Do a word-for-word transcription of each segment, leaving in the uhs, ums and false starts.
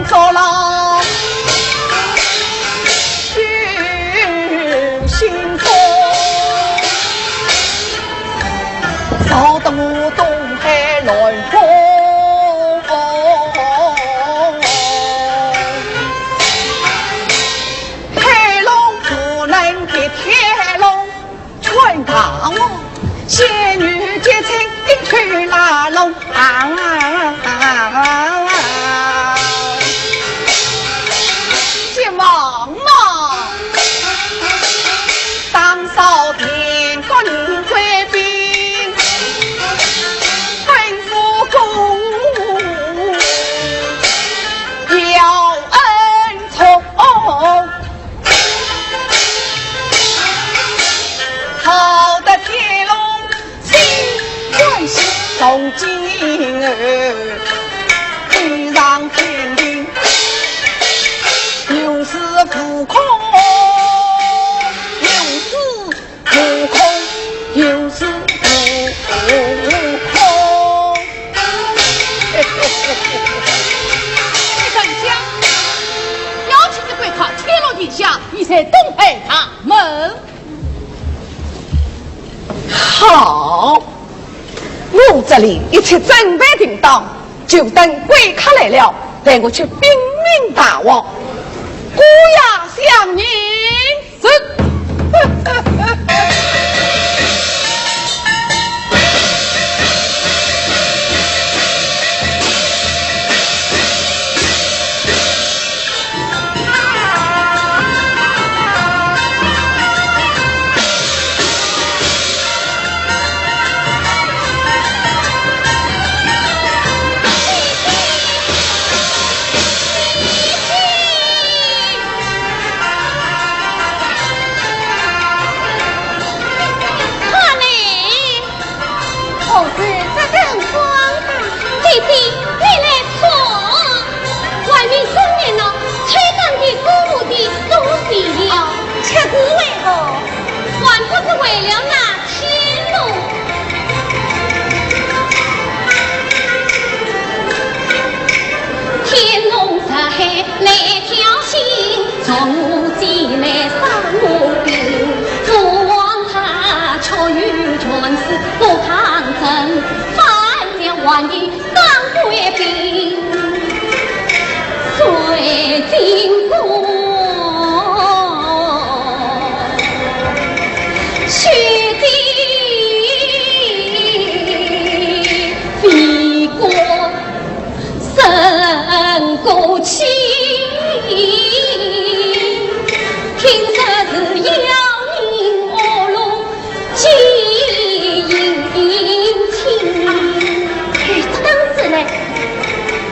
做了救星公，造得我东海乱风。海龙不能敌天龙， 穿大王，仙女结成的去拉拢啊！急忙忙，打扫天国女贵宾，吩咐公要恩宠。 好得天龙心欢喜，从今后地上天庭，有恃无恐，有恃无恐，有恃无恐。哎，丞相，要请你跪靠天龙殿下，你在东海大门。 好，我这里一切准备定当，就等贵客来了，待我去禀明大王。姑爷相迎。是。 何事这等慌张？姐姐，你来看，外面声音呢，吹打的鼓舞的鼓笛。哦，却是为何？还不是为了那天龙。天龙在 来挑衅，从我前来伤我兵，父王他出于权势不抗争，反将还于张贵宾，谁经过须知为国 胜过去，听说是妖人恶龙，几经侵。哎，这当然嘞，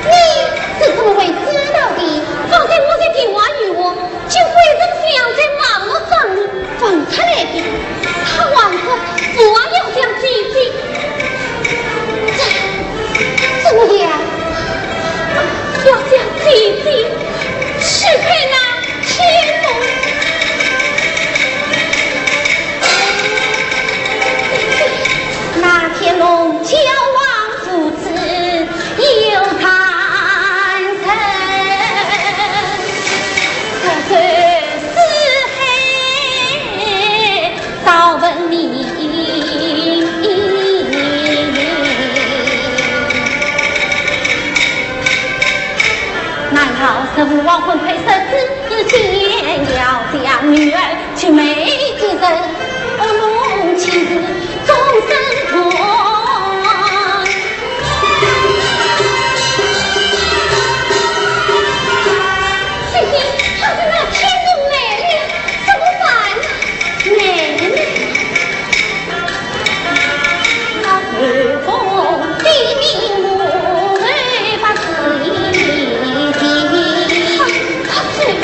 你是怎么会知道的？方才我在电话里哦， 就鬼神像在网络上问出来的，他还说父王要想姐姐，这，这我呀，要想姐姐，许配那天龙。那天龙交往 如此有才人，这是四海早闻名。难道是父王魂魄失之间，要将女儿 青梅竹马，恶龙岂是终身同？姐姐，他是那天龙来了，怎么办呢？妹妹。 他，他走了。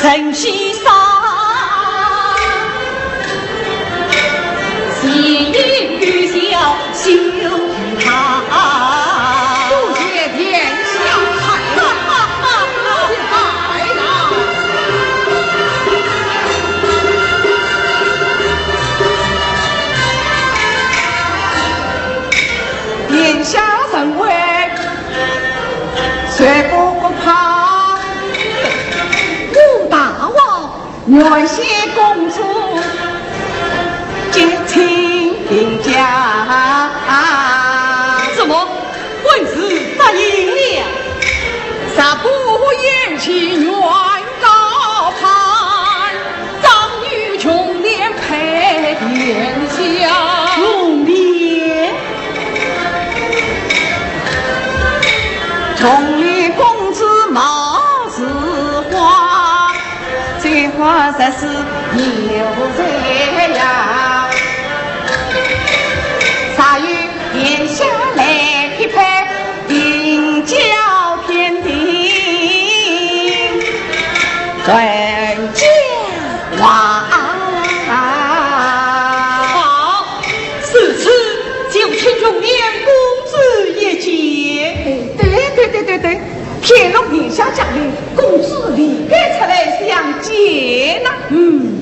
陈先生，前有愚孝，后有他。多谢殿下开恩。多谢开恩。殿下仁惠，谁不可怕？武大王， 原先公主结亲亲家。什么？婚事答应了？十八贤妻原高攀，长女琼莲配殿下。琼莲？琼莲公主貌似花， 这花若是有谁呀，若有天下来匹配，名叫天地传佳话。好，如此就请琼莲公主谒见。对对对对对， 天龙殿下降临，公主理该出来相见呐。嗯，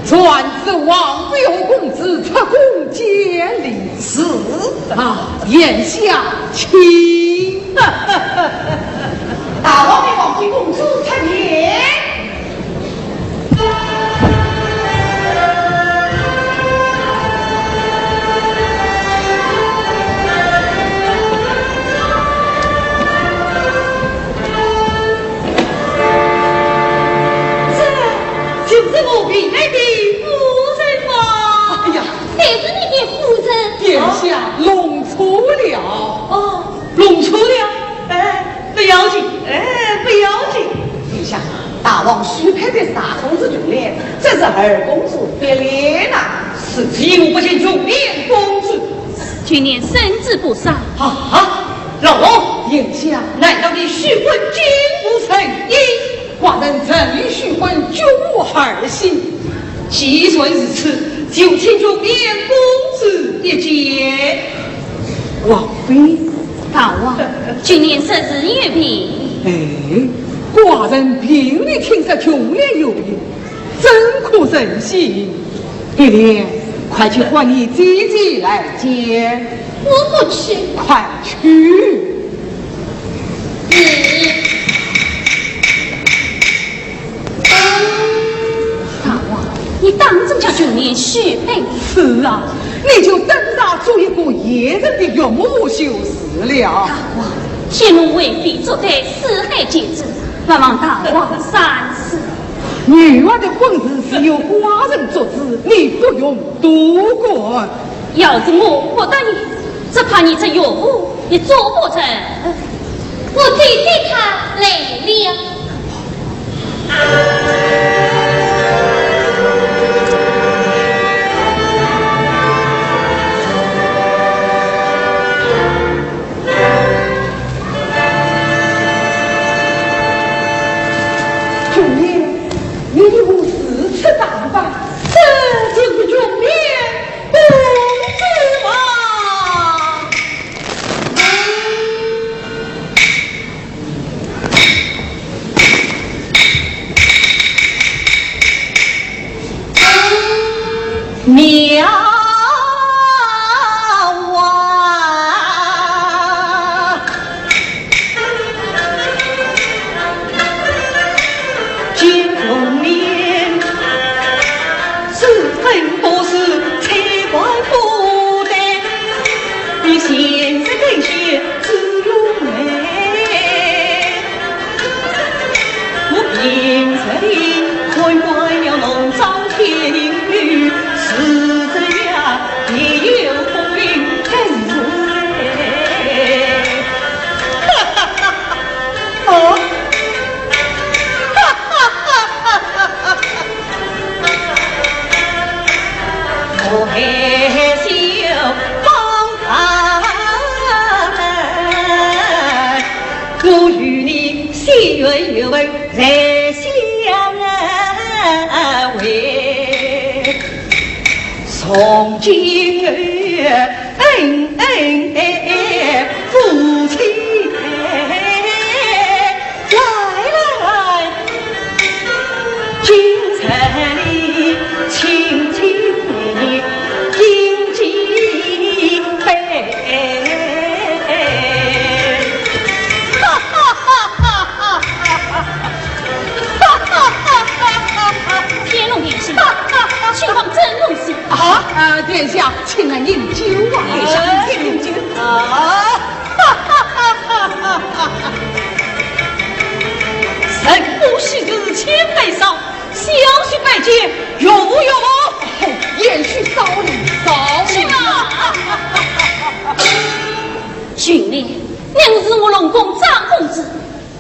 传旨皇后和公主出宫见礼。是。啊，殿下请。大王命皇后公主出殿。 这就是我未来的夫人吗？哎呀，谁是你的夫人？殿下弄错了。哦，弄错了？哎，不要紧，哎，不要紧。殿下，大王许配的是大公主琼莲，这是二公主碧莲呐。是，只有不见琼莲公主。琼莲身子不善。啊，老王。殿下。难道你许婚竟无成因？寡人曾许婚，均无儿媳。既然如此，就请琼莲公主谒见。 王妃。大王，琼莲说是有病。哎，寡人病历听说琼莲有病，怎可成亲？碧莲，快去唤你姐姐来见。我不去。快去。你 大王，你当真叫琼莲许配？是啊，你就等着做一个野人的岳母就是了。大王，天龙为非作歹，四害皆主，还望大王三思。女儿的婚事是由寡人做主，你不用多管。要是我不答应，只怕你这岳母也做不成。我姐姐她来了。 琼莲，你如何如此打扮？这就是琼莲公主吗？ 妙啊！见琼莲，自称不是，才怪不得。你现在更显 自如美。我平日里看惯了浓妆甜女，是这样也有风流更是美。哦。 我含笑方才，我与你心愿有份在相来。今恩恩夫妻来来，今日里请请你饮几杯。哈哈哈哈哈哈！哈哈哈哈哈哈！天龙殿下，情况怎么样？啊，呃，殿下，请来饮酒啊。殿下，请饮酒。啊，哈哈哈哈哈哈！人不喜事千百遭，小事百件，有无有无？哦，贤婿少礼，少礼。是吗？巡礼，您是我龙宫长公子，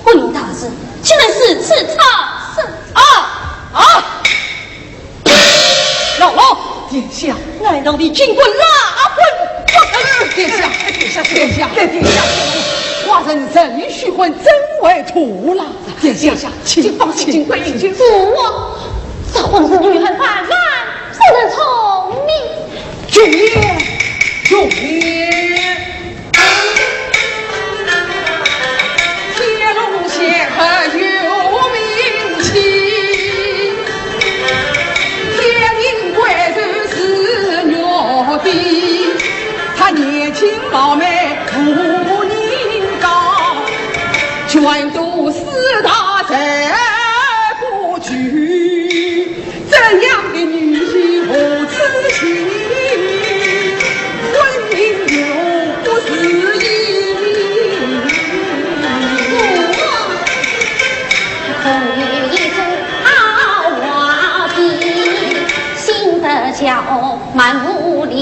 不明大事，岂能如此差生？啊，啊！老老，殿下，难道你竟敢赖婚不成？殿下，殿下，殿下，殿下，寡人仍未许婚，怎会拖拉？殿下，请放心，请放心。父王，这婚事女孩万万不能成命。军爷，军爷。 天龙仙客有名气，天庭贵人是玉帝。她年轻貌美无人高，全都四大才不具。 这样的女婿何处寻？婚姻又不是易。我有一只好皇帝，性德娇蛮无礼，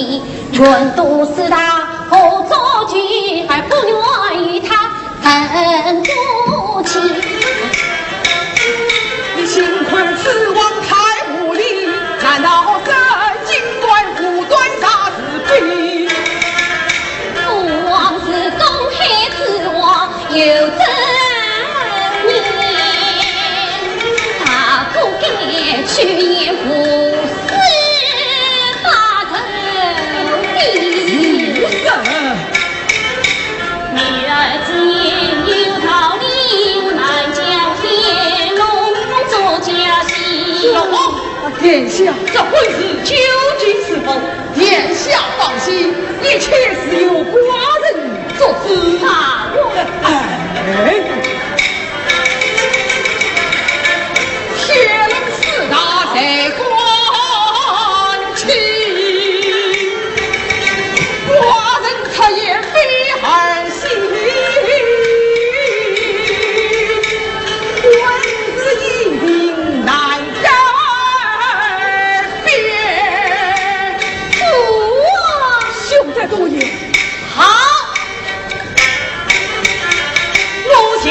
全都是他何作去，还不愿与他 很不起。你轻看父王太无礼，难道这金官护短啥是非？父王是东海之王，有尊严，大不该去言胡说八道的。如此。 女儿之言有道理，我难将天龙做家事。老王，殿下，这婚事究竟是否？殿下放心，一切自有寡人做主。啊，我……哎。 天龙四大谁管起？寡人出言非儿戏，官司已定难改变。父王，休得多言。好，我就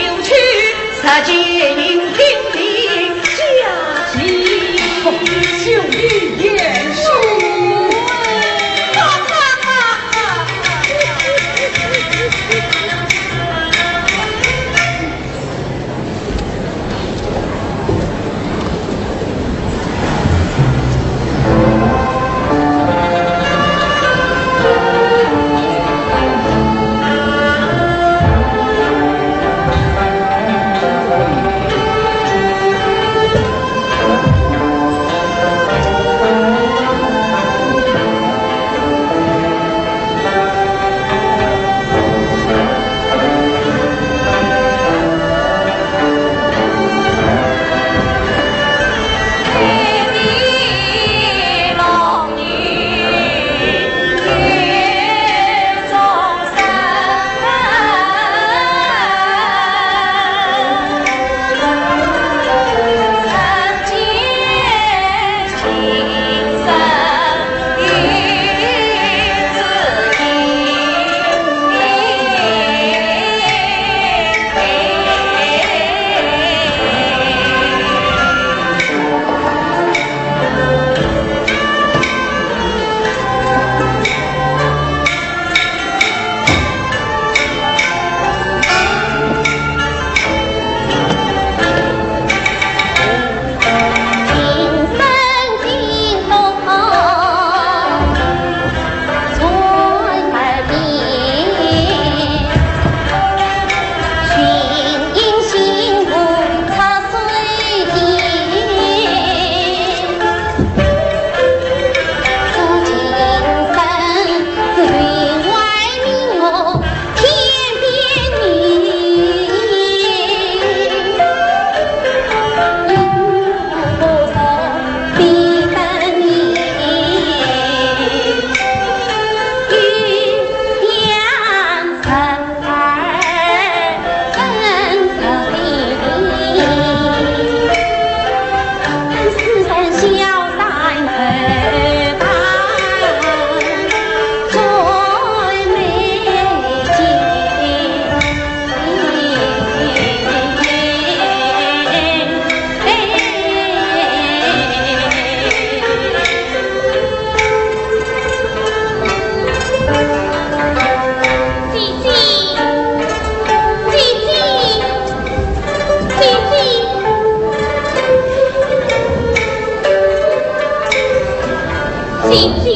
姐姐，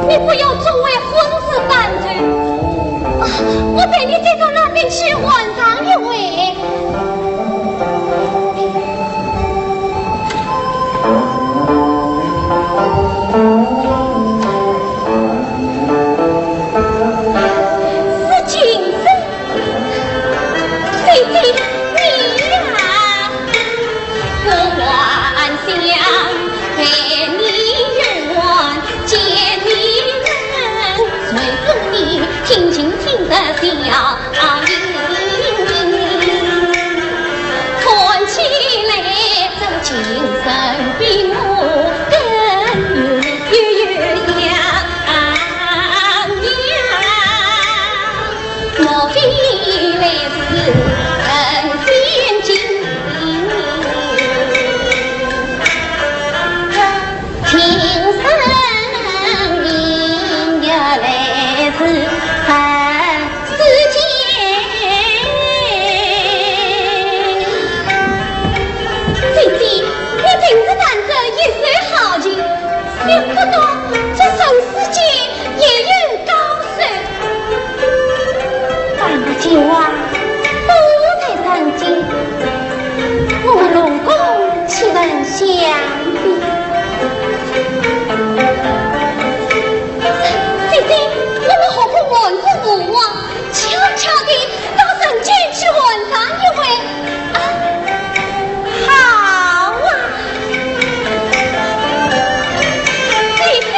你不要作为昏子搬走。啊，我陪你再到那边去玩上一回。是金子。姐姐，你呀。 姐姐，你真是弹得一手好琴，想不到这人世间也有高 半个酒啊，不在人间，我们龙宫岂能相比？姐姐，我们何不换个舞啊，悄悄地到人间去玩上一回。 啊，好啊，姐姐。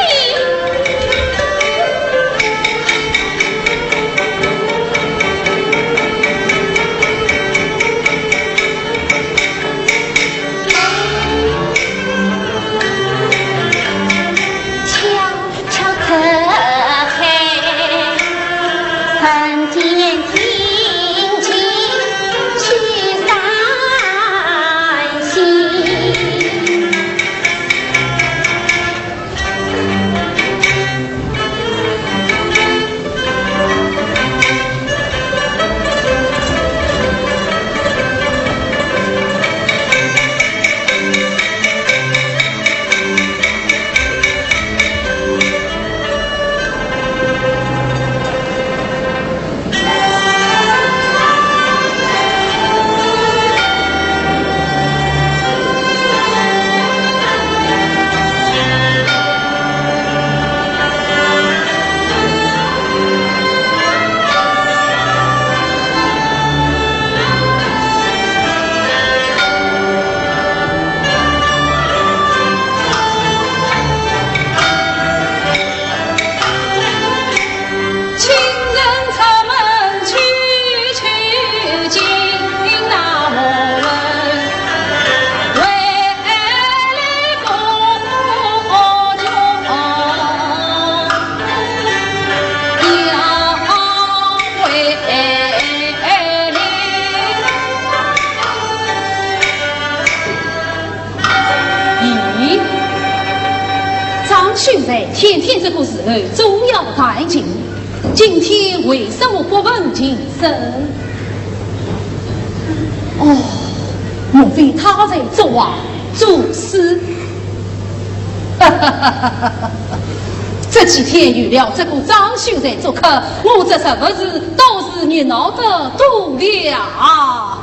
咦，张秀才天天这个时候总要弹琴，今天为什么不问琴声？哦，莫非他在作画、作诗？这几天有了这个张秀才做客，我这什么事倒是热闹得多了啊！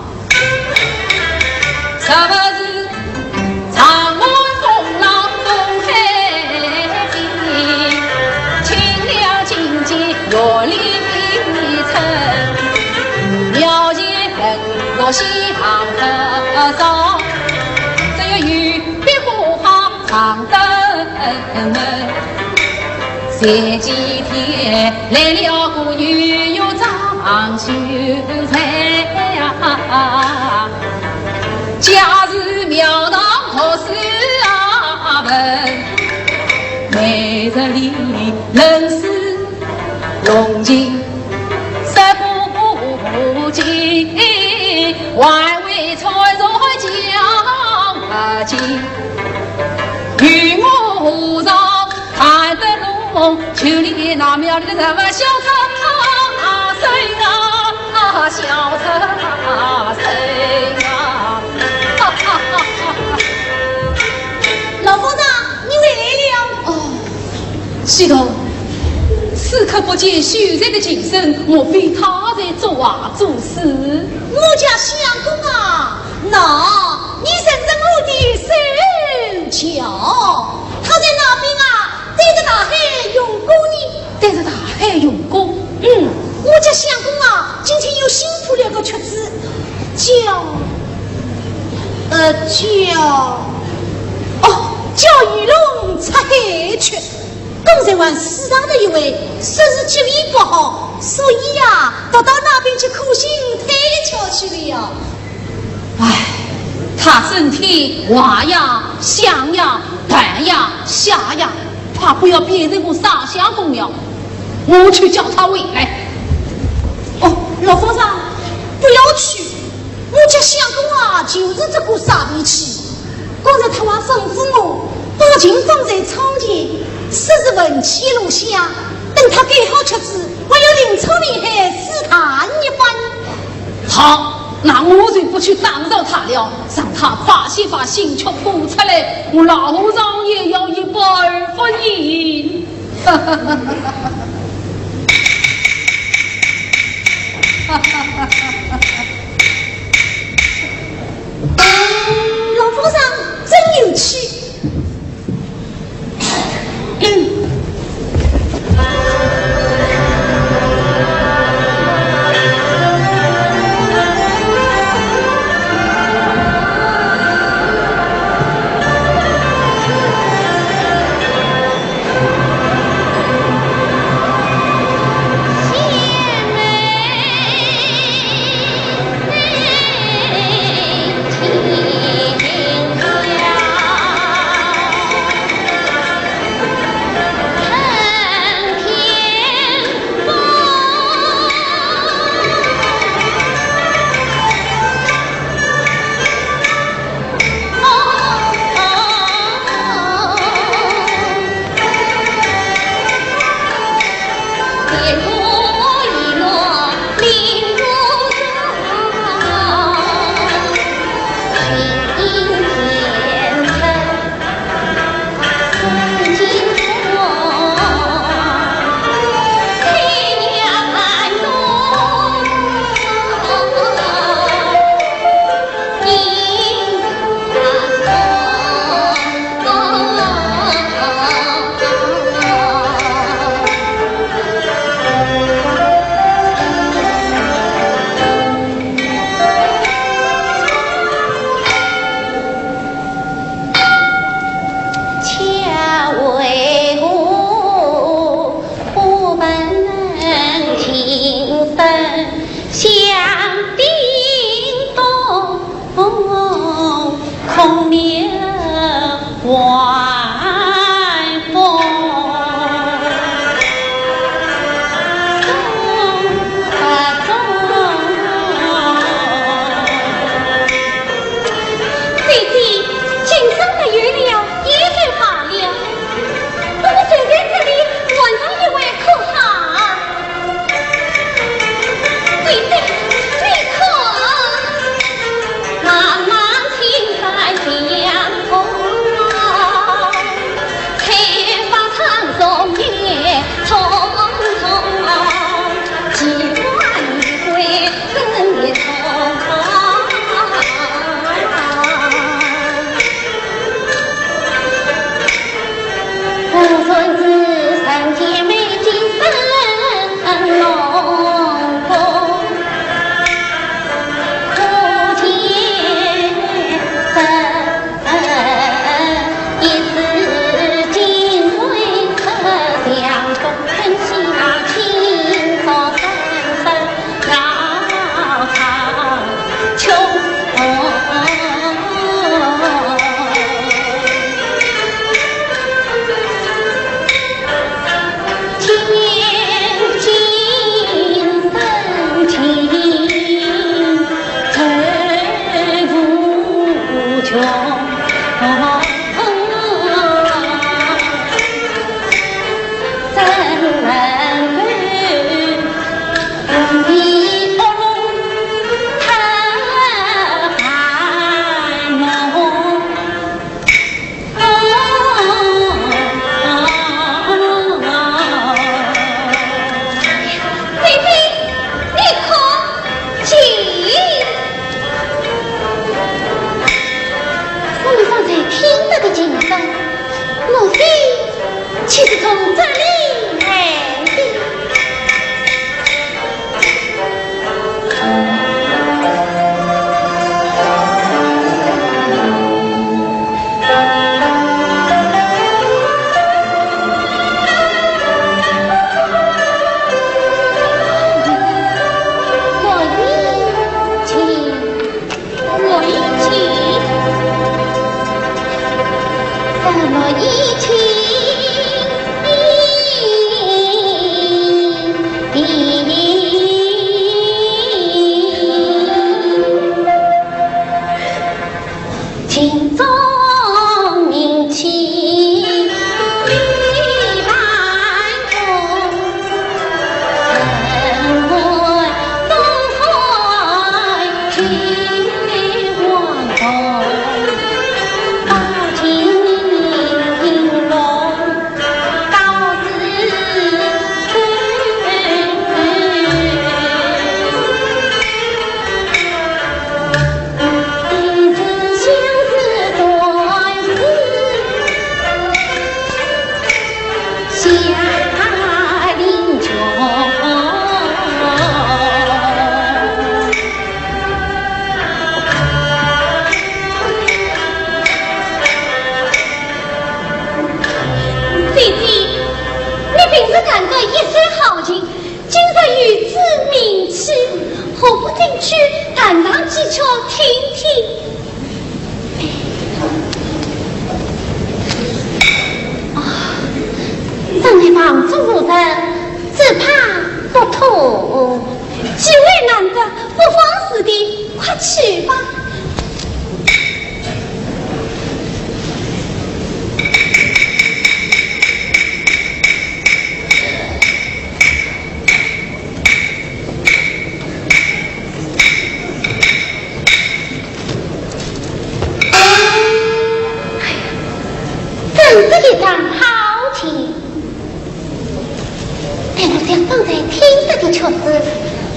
老和尚，你回来了。哦，激动，此刻不见秀才的近身，莫非他在作画作诗？我家相公啊，喏，你认认我的手脚，他在那边啊，对着大海用功呢。对着大海用功？嗯，我家相公啊，今天又新谱了个曲子，叫，呃，叫，哦，叫《鱼龙出海曲》。 刚才还书场的一位，说是脚皮不好，所以呀，倒到那边去苦心推敲去了。唉，他整天画呀、想呀、谈呀、写呀，怕不要变成个傻相公了。我去叫他回来。哦，老和尚，不要去，我家相公啊，就是这个傻脾气。 刚才他还吩咐我，把琴放在窗前，说是文曲落下，等他改好曲子，还要临窗临海试弹一番。好，那我就不去打扰他了，让他把戏把新曲谱出来，我老和尚也要一饱耳福呢。 老和尚真有趣。你方才听到的琴声，莫非就是从这里来的？莫依琴，莫依琴，莫依琴。 姐姐，你平时弹得一手好琴，今日有此名气，何不进去弹上几曲听听？啊，正在房中无人，只怕不妥。机会难得，不妨事的，快去吧。 真是一张好琴。但我想方才听到的曲子，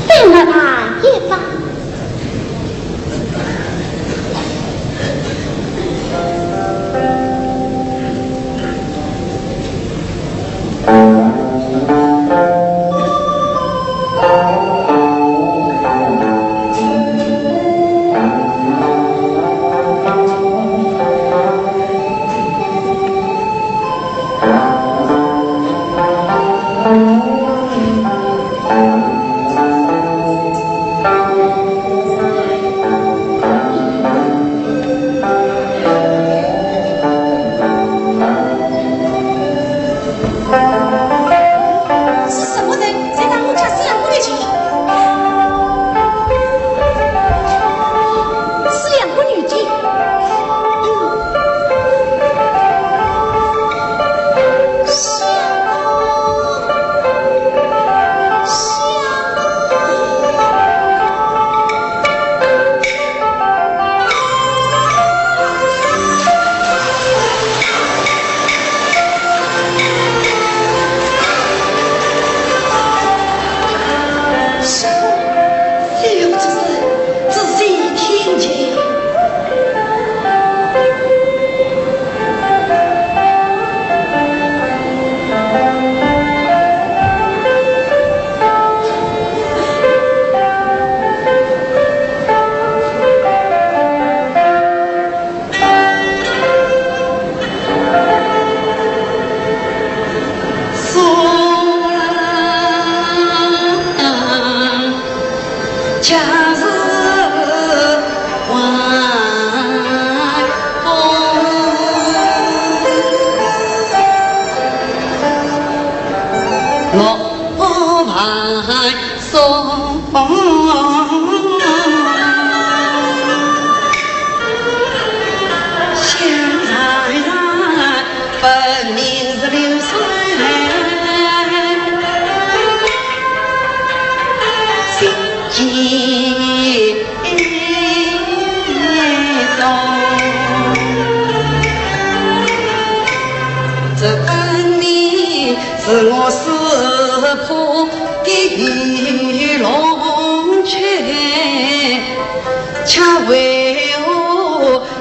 再来弹一番。 是什么人在打我家四阿哥的琴？四阿哥女的。四阿哥，四阿哥。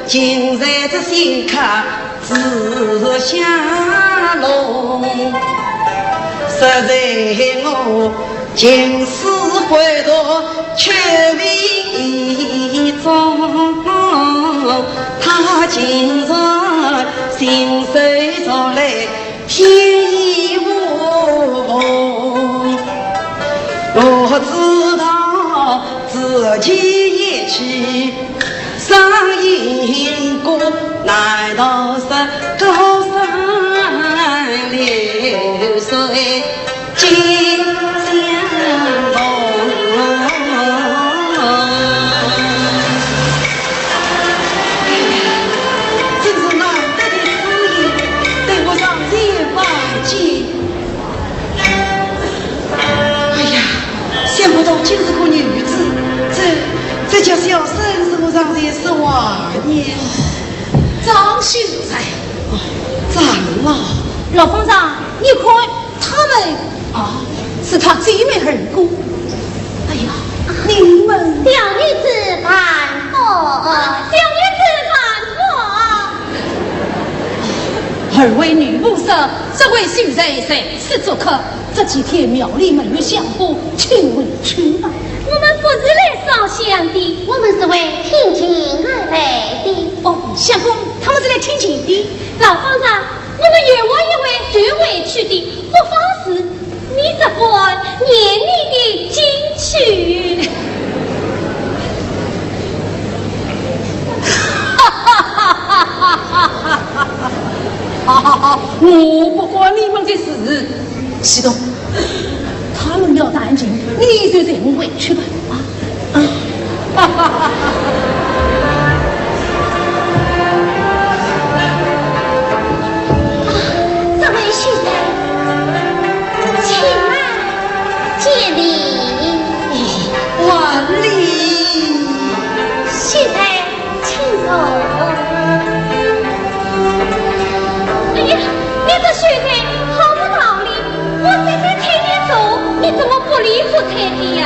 今日这新客子香笼，实在我情思回荡却未终。他今日亲手送来天衣无缝，不知道自己一去 上因果，难道是高山流水尽相逢？真是难得的知音，待我上前拜见。 哎呀，想不到竟是个女子，这，这叫小生是我上前说话呢。张秀才。哦，长老。老方丈，你看他们。啊，是他姐妹二个。哎呀，你们。小女子盘佛。小女子盘佛。二位女菩萨，这位秀才在此做客， 这几天庙里没有香火，请回去吧。我们不是来烧香的。我们是为听经而来的。哦，相公，他们是来听经的。老方丈，我们有话要对你说的，不妨事，你只管念你的经去。哈哈哈哈哈哈！好好好，我不管你们的事。 启东，他们要弹琴，你就随我回去吧。啊，啊。这位秀才，请来见礼。哦，还礼。秀才， 请坐。哎呀，你这秀才好不道理，我是在催你走，你怎么不理不睬的呀？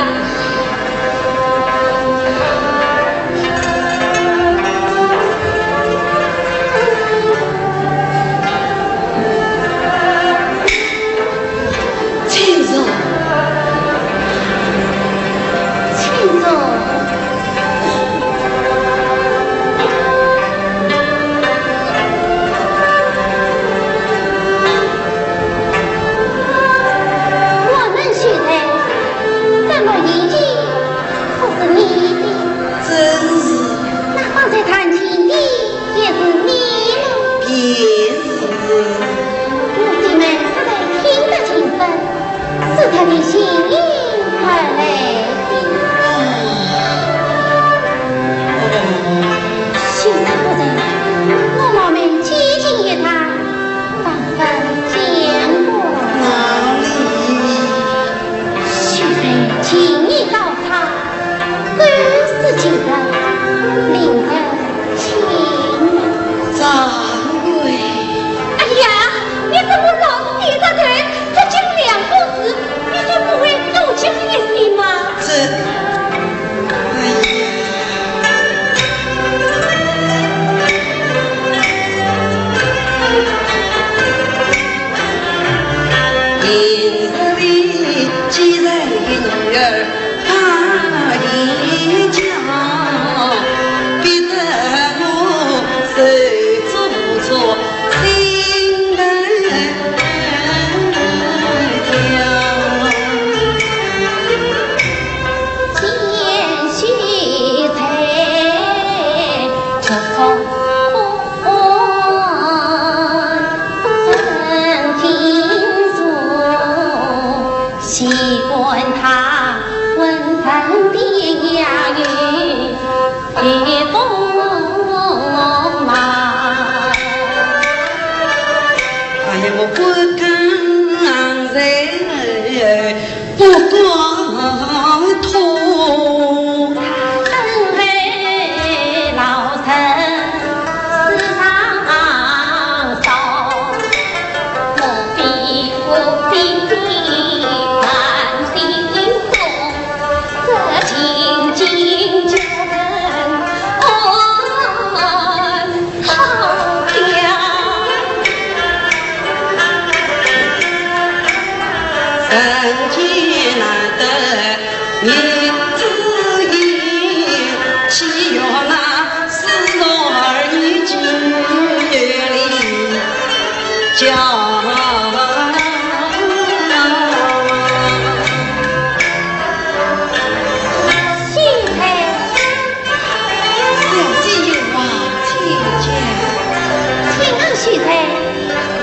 秀才，小姐有话请讲。请问秀才，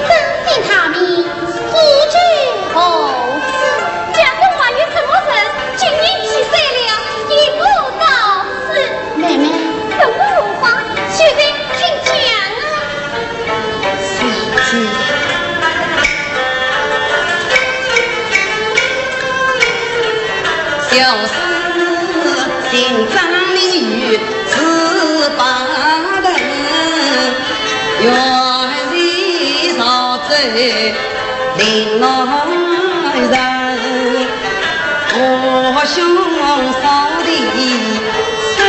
真姓大名，祖籍何处？家中还有什么人？今年几岁了？有无早逝？妹妹。问我何话？秀才，请讲啊。 小姐。小生姓张名羽，字伯腾，原籍潮州临淼人。 我兄嫂弟三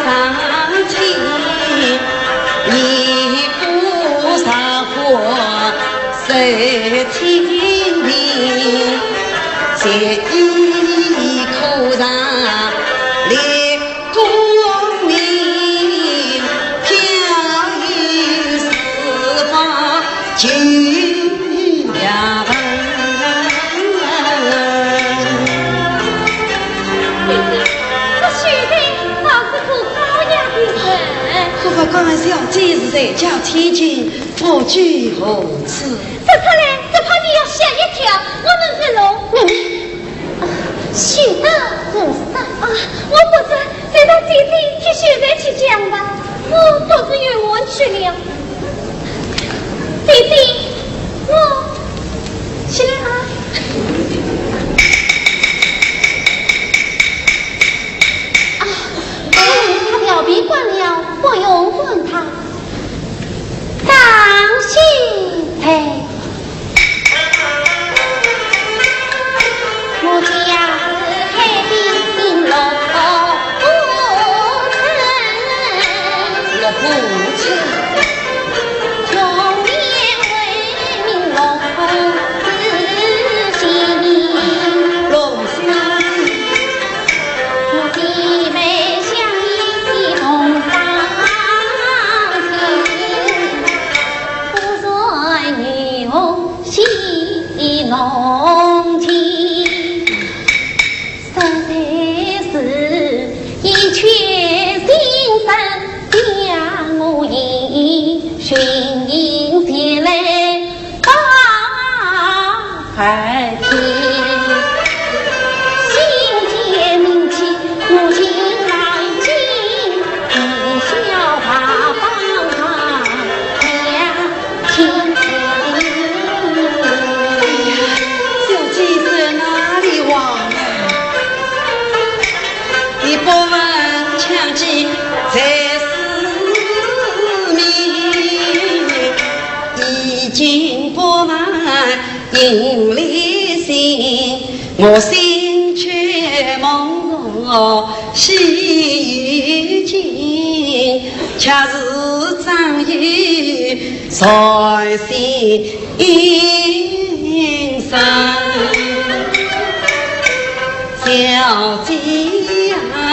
上亲，年过十八受清贫，学艺苦长，立功名，飘游四方。 这秀才倒是个高雅的人。可不敢，小姐是在家千金，不拘何处。说出来，只怕你要吓一跳。我们是龙。妹妹。啊，许大人。啊，我不知，就让姐姐替秀才去讲吧。我可是有冤屈了。 姐姐，我起来啊。啊，他调皮惯了，不用管他。当心嘞。 哎呀，小姐说哪里话呢？你不问强记在世面，已经不满 心里心，我心却梦落西游记，却是张仪在心上。小姐啊，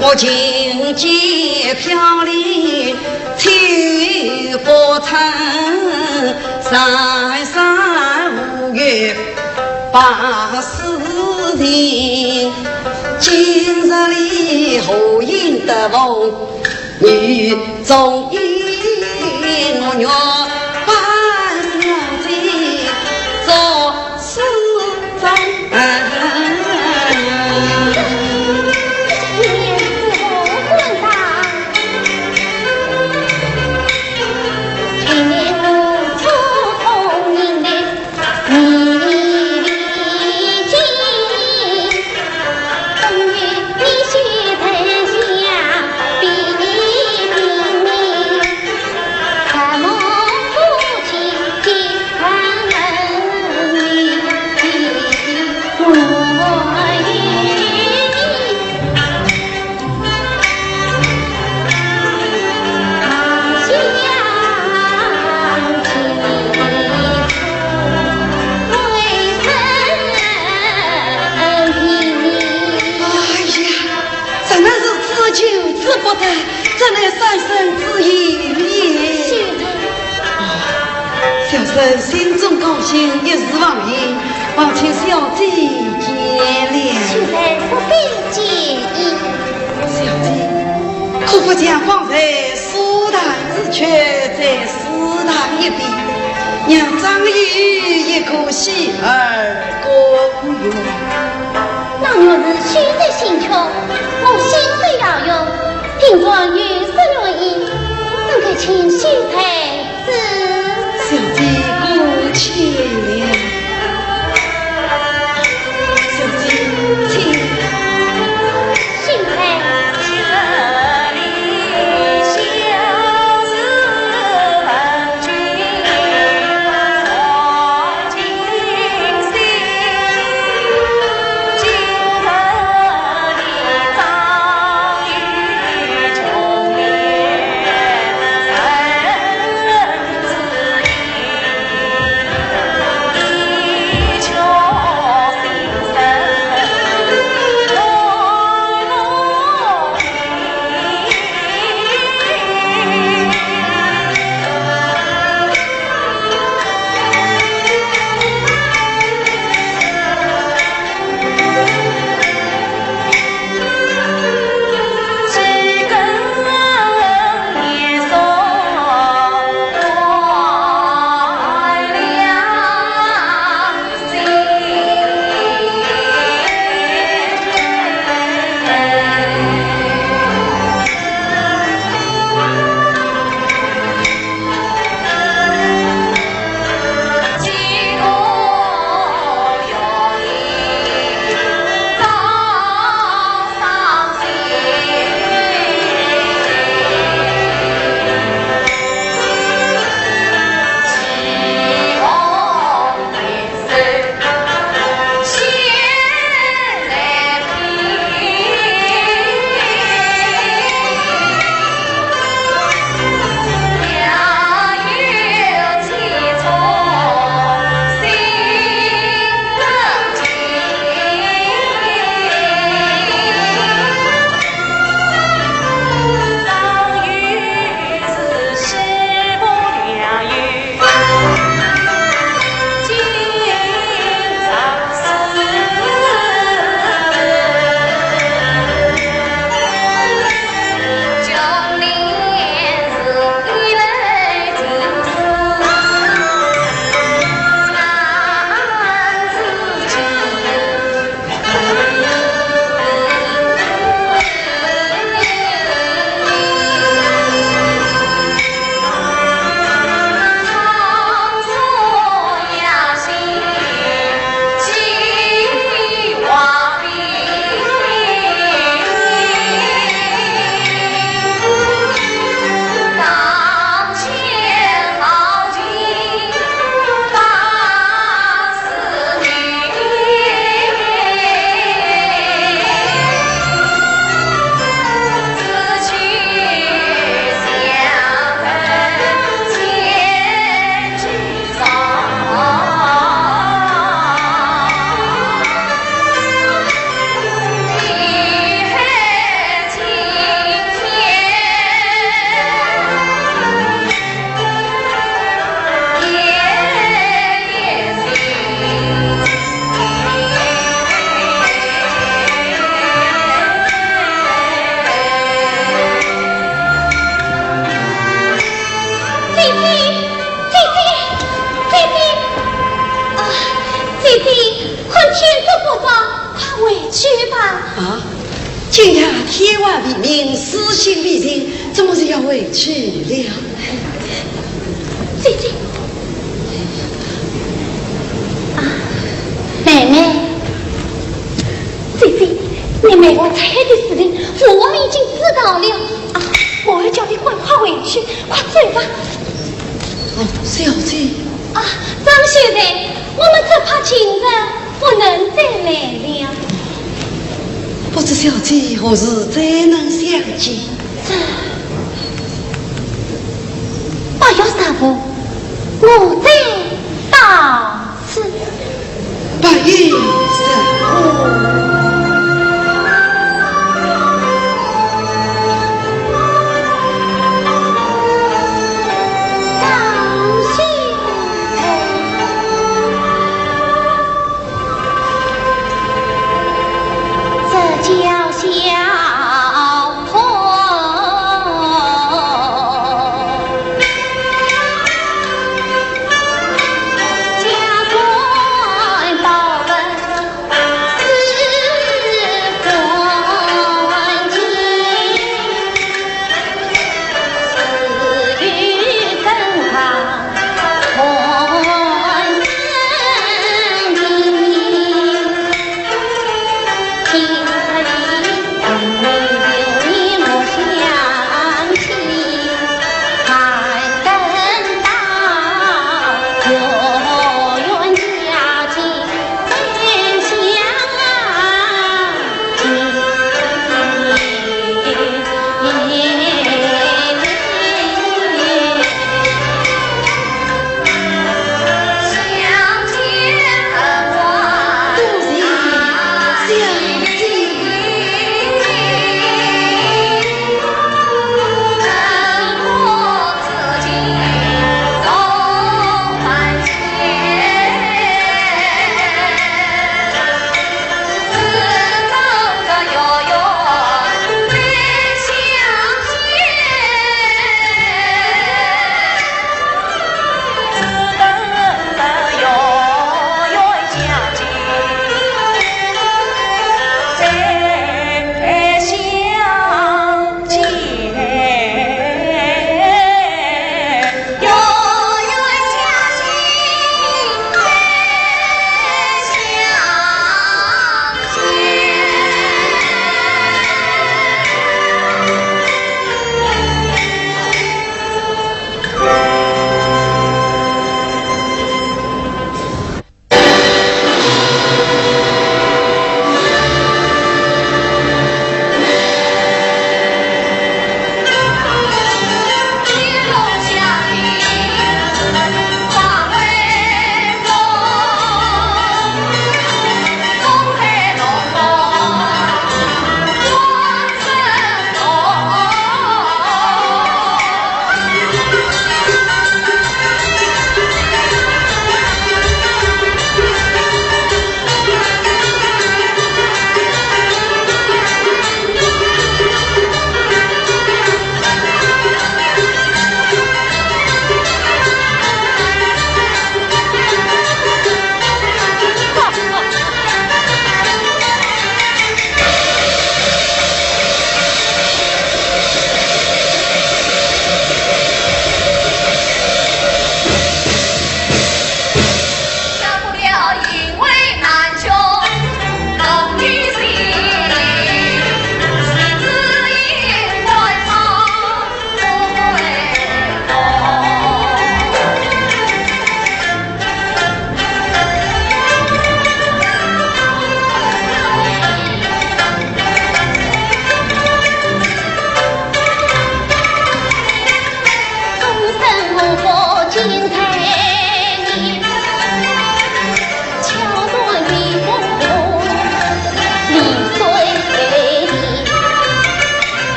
我情结飘零，秋波春，三山无月 百世情，今日里何应得逢？女中意，我愿把自己做世尊。小生心中高兴，一时忘形，望请小姐见谅。秀才不必介意。小姐，可不将方才所谈之曲再试弹一遍，让张宇一个洗耳恭维。 那若是秀才心急，我心头摇摇，听着有失乐意，怎敢请秀才指？小姐过谦了。小姐，请。秀才。姐姐，姐姐，姐姐，啊，姐姐，看天色不早，快回去吧。啊，今夜天还未明，诗信未尽，怎么就要回去了？姐姐，啊，妹妹，姐姐，你妹妹拆开的事情，父王已经知道了。啊，我要叫你赶快回去，快走吧。哦，小姐。啊，张秀才，我们只怕今日不能再来了。不知小姐何时再能相见？这，八月十五，我再到此。八月十五。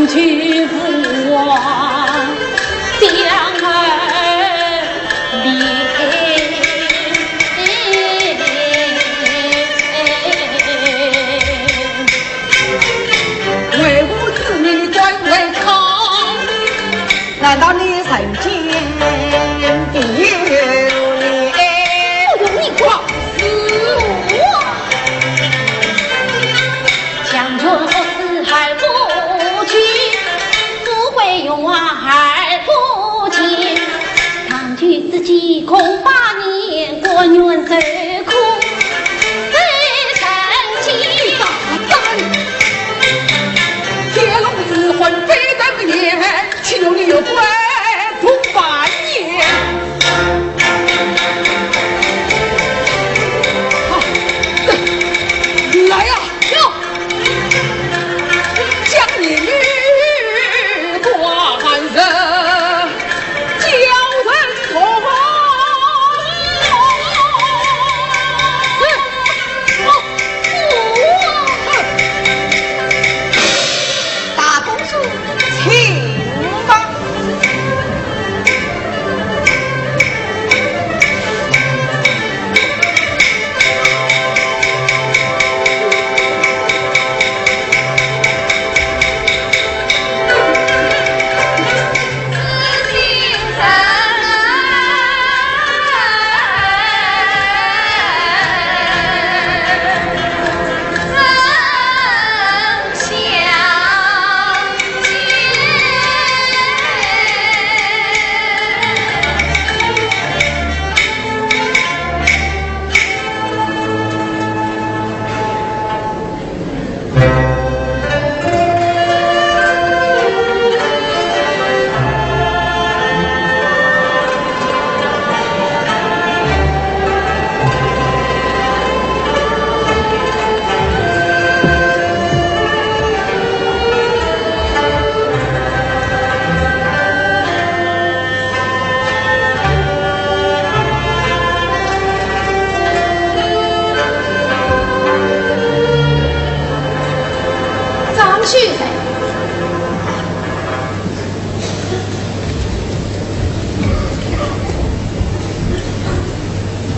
去不忘相儿礼。为父子命你敢违抗？难道你曾经比如你？不容你管。是我。 将军何时还不去？富贵荣华还不见。长久之计恐怕年，官运受苦非人间。天龙之魂飞得面，岂容你有官途半年？啊，来呀！ 将你女官人交人头。大公子，请吧。 张秀才。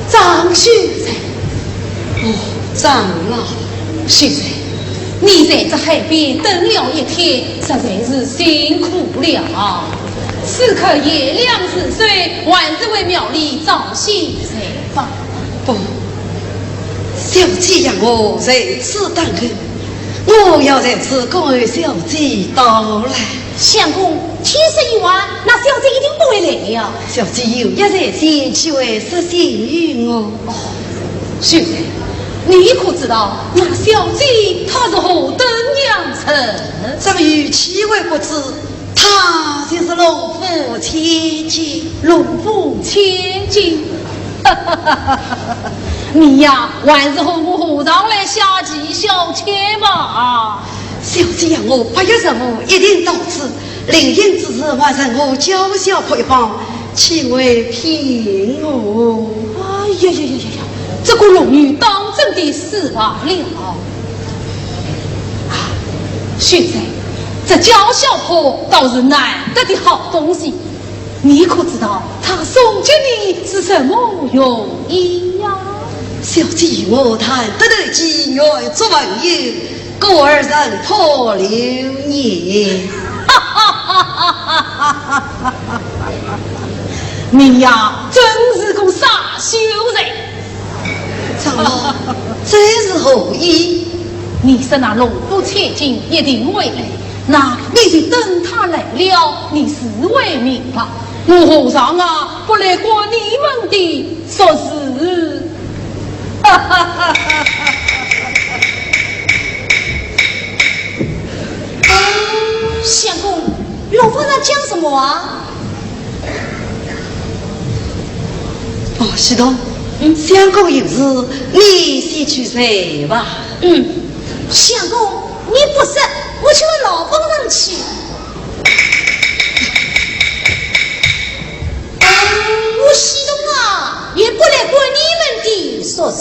张秀才。哦，张老。秀才，你在这海边等了一天，实在是辛苦了。此刻炎凉如水，还是回庙里早些才吧。不，小姐让我在此等候，我要在此恭候小姐到来。相公，千岁已晚，那小姐一定不会来的呀。小姐有约在先，岂会失信于我？哦，秀才，你可知道那小姐她是何等良人？张玉岂会不知？ 她就是龙府千金。龙府千金？你呀，还是和我和尚来下棋消遣吧。小姐呀，我八月十五一定到此，临行之时还任我叫小婆一方，岂会骗我？哎呀呀呀呀呀，这个龙女当真的失望了。 啊，秀才，这叫小婆倒是难得的好东西，你可知道她送给你是什么用意呀？小姐与我谈得投机，愿做朋友，故而认错流年。你呀，真是个傻秀才。 长老，这是何意？你说那龙府千金一定会来，那你就等她来了，你自会明白。我和尚啊，不来管你们的俗事。相公，龙府在讲什么啊？ 哦，西东，嗯。相公有事，你先去睡吧。嗯，相公，你不说，我去问老夫人去。我西东啊，也不来管你们的俗事。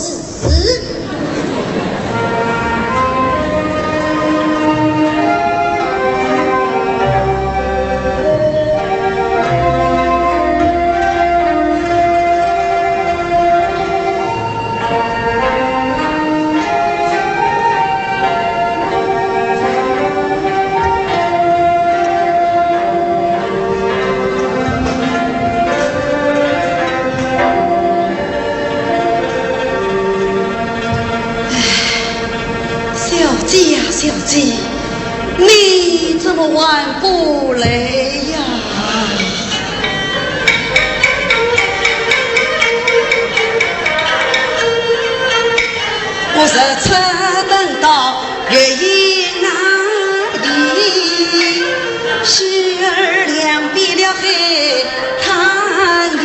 小姐，你怎么还不来呀？我日出等到月影那里，溪儿两边了海滩里，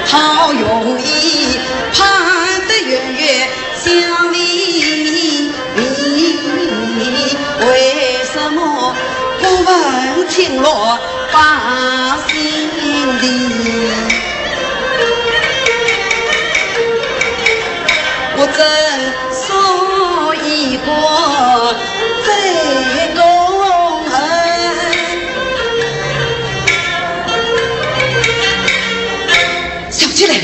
好容易盼得圆圆 想你，为什么不问青罗把心里？我真所以过最公恩。小姐来了。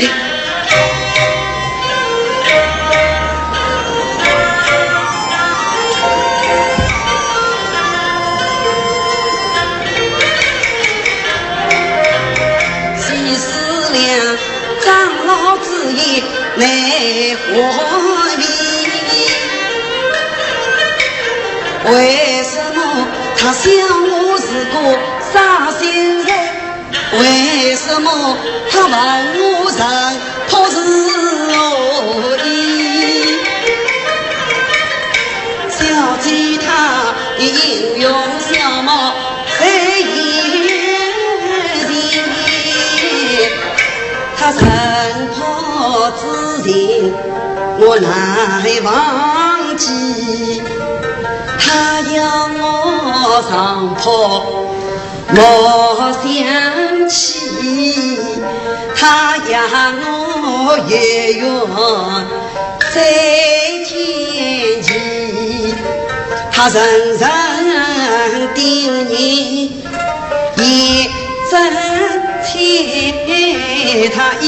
西施两长老之言难回避，为什么他想我是个伤心人？ 为什么他问我人可是何意？小姐她的英勇相貌在眼前，她认可之情我难忘记。她要我上破 莫想起，她要我有缘再见你。她深深叮咛，眼睁开，她依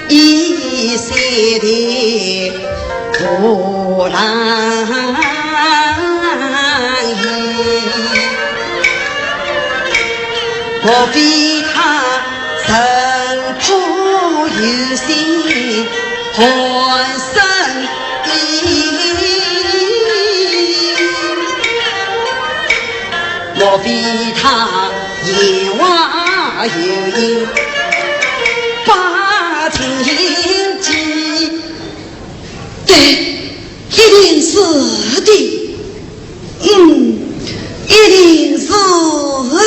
一些的波浪雨，莫非他人破有心换生意？ 莫非他言外有意把情寄？对，一定是的。嗯，一定是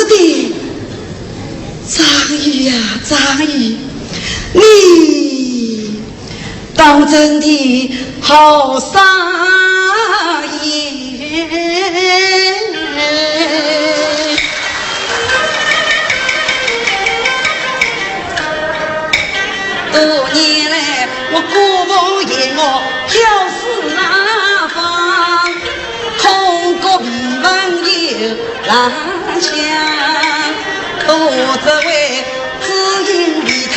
的。张宇呀，张宇，你 当真的好伤心。多年来，我孤帆一叶飘四方，空谷迷梦又 浪响，多只为知音离开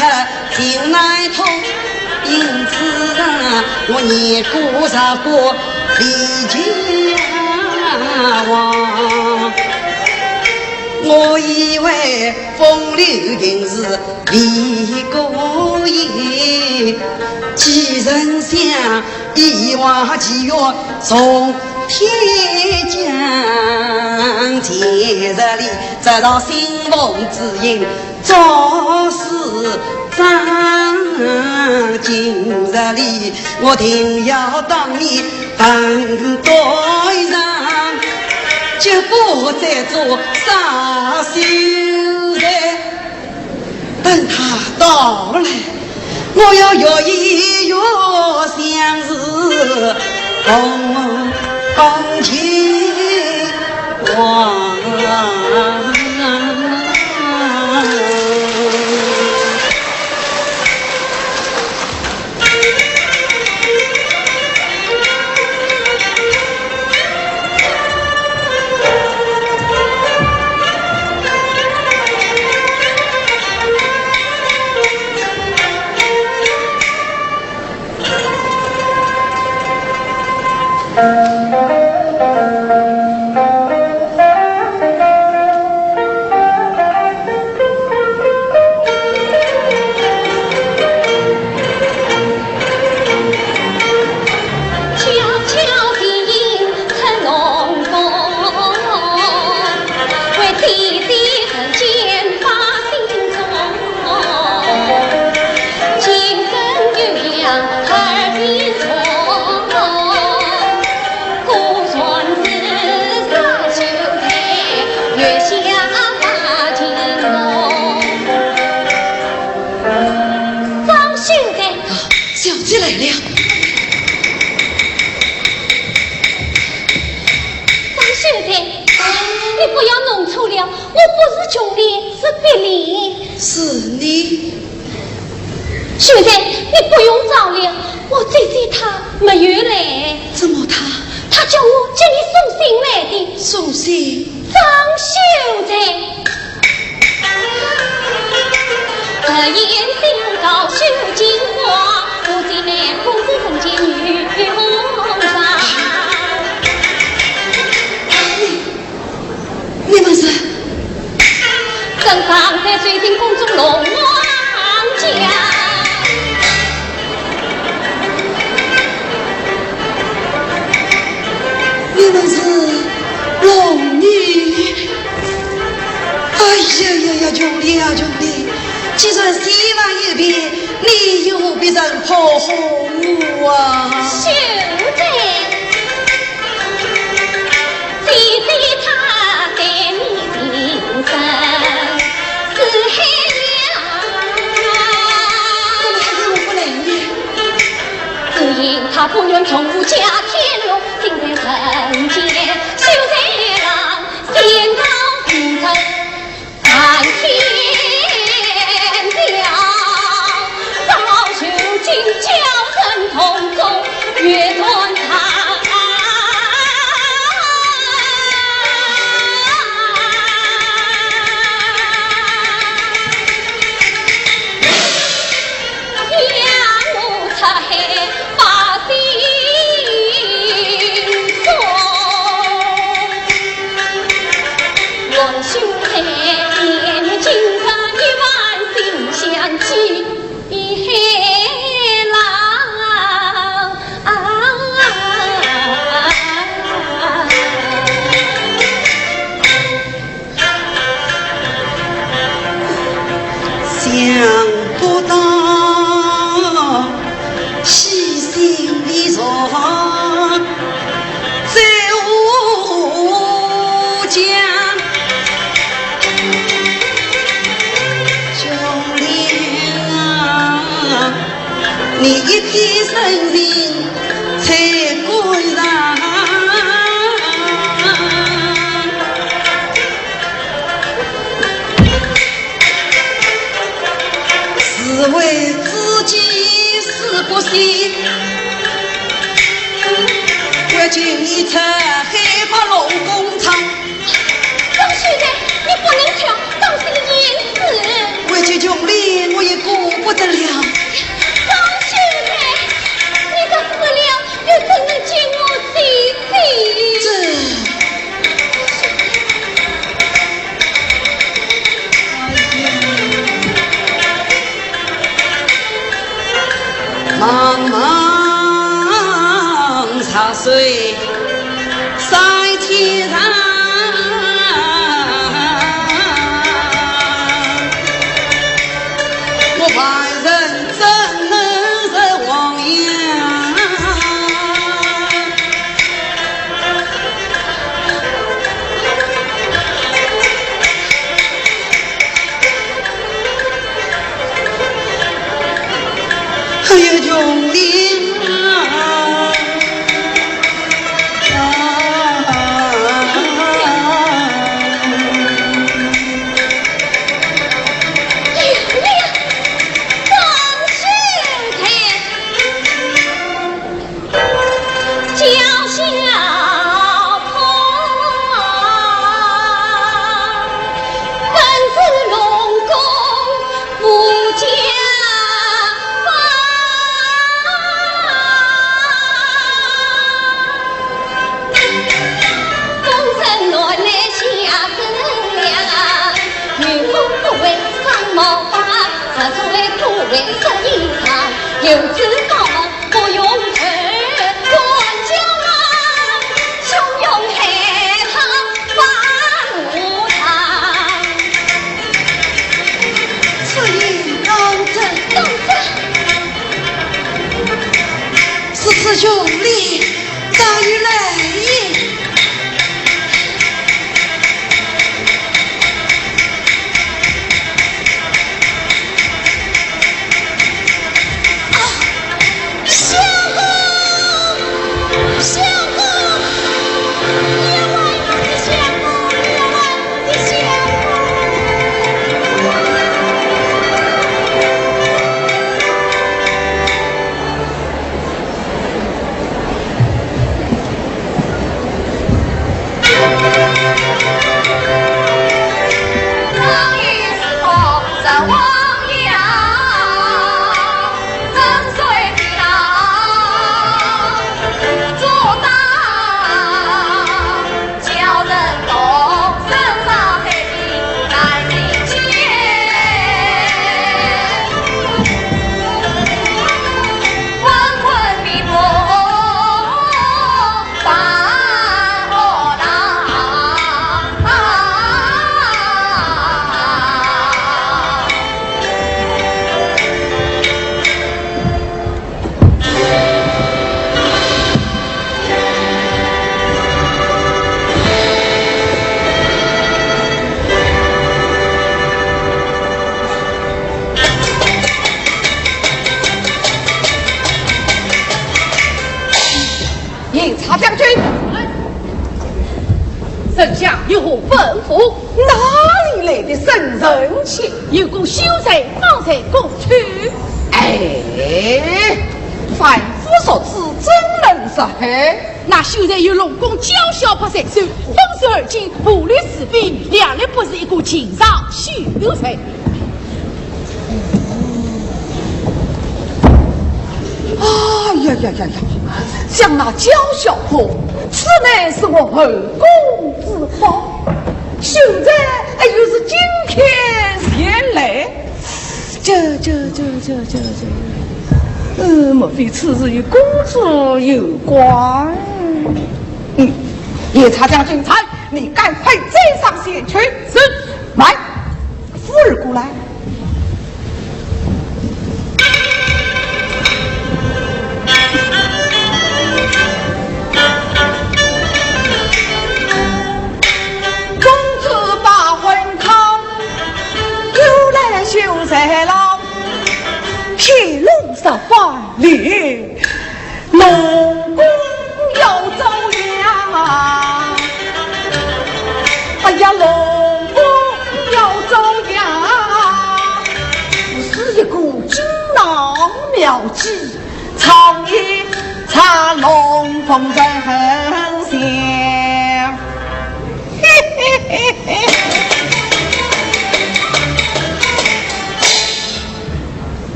情难通。因此啊，我念过着过离家亡。我以为风流情事离歌言，几曾想 一往情缘从天降，今日里直到新逢知音，作诗张。今日里我定要当面问对上，绝不再做伤心人。 等他到来，我要越一越像是同同情王。不是琼莲，是碧莲。是你？秀才，你不用找了，我姐姐她没有来。怎么她？她叫我给你送信来的。送信？张秀才。 你们是？你们是龙女？哎呀呀呀，琼莲啊，琼莲，既然先王有变，你又何必曾保护我啊？秀才，姐姐她待你情深似海洋。怎么还是我不来呢？只因她不愿重复加添乱，今在人间，秀才郎，仙道浮沉 谈天聊，早就今朝人同中月断肠。想我出海把心酸。 王兄台，今朝一番心想寄海郎。啊，想不到 喜讯未曾在吾家，琼莲啊，你一片深情在肝肠。 是为知己死不惜，为救你出海把龙宫藏。张秀才，你不能跳，当心淹死。为救琼莲，我也顾不得了。张秀才，你若死了，又怎能见我姐姐？这 茫茫茶水三千丈，我凡人怎能入黄杨？ 哎呀，琼莲啊！此言当真？当真。是此琼莲早已来也。啊！下有何吩咐？哪里来的沈神仙？有个秀才刚才过去。哎，凡夫俗子怎能识黑？那秀才有龙宫娇小拍在手，粉手而巾，步履似冰，料理不是一个寻常秀才。 哎呀呀呀呀！想那娇小婆，此乃是我后宫之宝，秀才哎又是今天前来，这这这这这这，呃，莫非此事与公主有关？嗯，夜叉将军，在，你赶快追上前去。是。慢。 扶儿过来。公子把魂汤，又来秀才郎，披龙十八里。 龙宫要遭殃啊！哎呀，龙宫要遭殃啊！是一个金囊妙计，藏也藏龙凤呈祥。嘿嘿嘿嘿。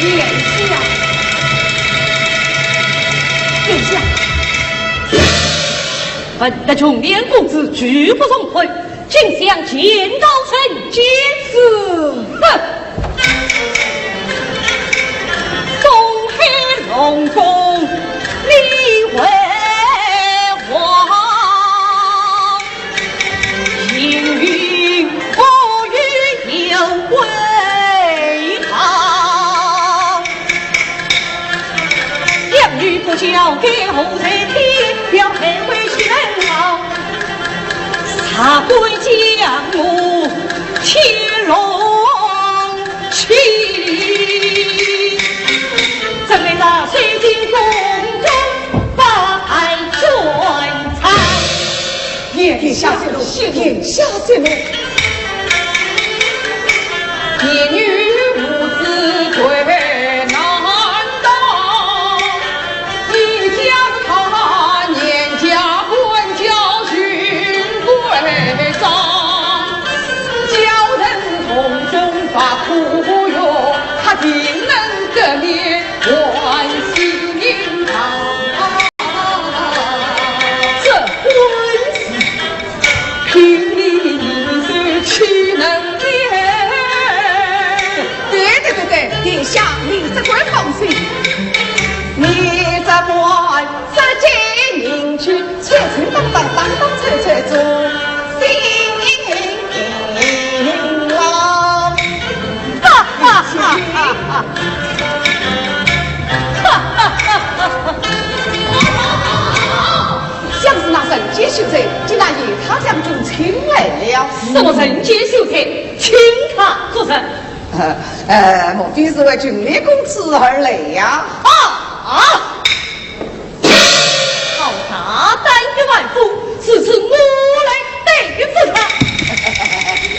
殿下，殿下。 闻得琼莲公子拒不从婚，今想见到臣妾。是。哼！东海龙宫你为王，应允我与有为好。 养女不教，给后代添，表配为妻人好。啥敢将我天龙气？怎奈那水晶宫中把爱转藏。殿下息怒，殿下息怒。 一女无知罪难当，你将她严加管教，循规章，教人从中把苦药，她定能得免，还清明堂。这官司 凭你一手岂能免？对对对对，殿下，你只管放心。你只管直接迎去，清清当当，当当脆脆做新郎。哈哈哈哈哈！哈哈哈哈哈！ 想是那人间秀才，竟然与他将军请来了。什么人间秀才？请他做甚？呃，呃，莫非是为琼莲公子而来呀？啊！啊！好大胆的蛮妇，如此我来对付他。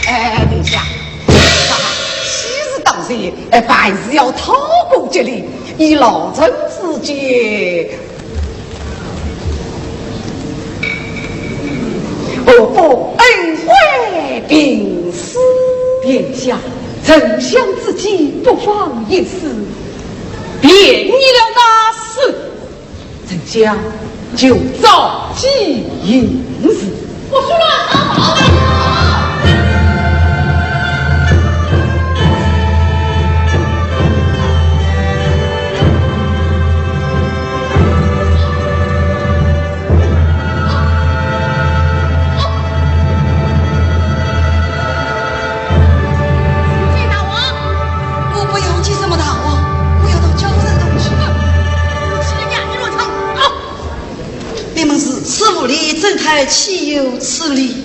哎，殿下，哈哈，喜事当前，哎，凡事要韬光养晦，以老臣之见， 何不恩会并施？殿下，丞相之计，不妨一试。便宜了那事，丞相就照计行事。我说了，好好。 我不要接什么大王，我要到京城东去。哼，你是个娘的乱唱。岂有此理？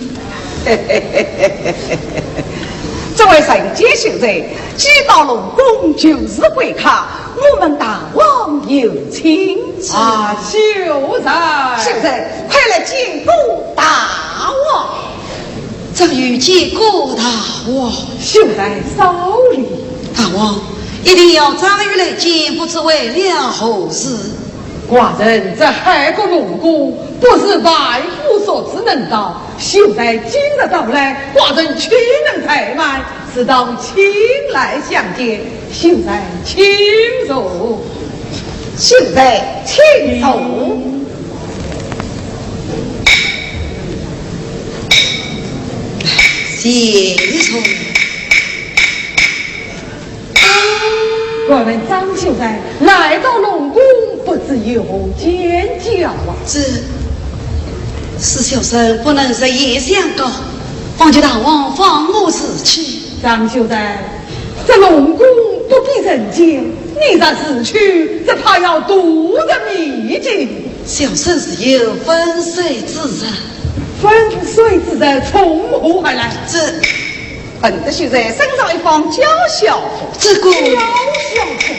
这位人间秀才，既到龙宫就是贵客，我们大王有请。啊，秀才。秀才，快来见过大王。正欲见过大王。秀才少礼。大王，一定要张裕来见，不知为了何事？ 寡人这海阁龙宫，不是万夫所之能到，秀才今日到来，寡人岂能怠慢？只当请来相见，秀才请坐。秀才请坐。谢谢。 我们张秀才来到龙宫，不知有何见教啊？这，是小生不能实言相告，方求大王放我自去。张秀才，这龙宫不比人间，你若自去，只怕要独入秘境。小生自有汾水之日。汾水之日从何而来？这 闻得秀才身着一方娇小服。这个，娇小服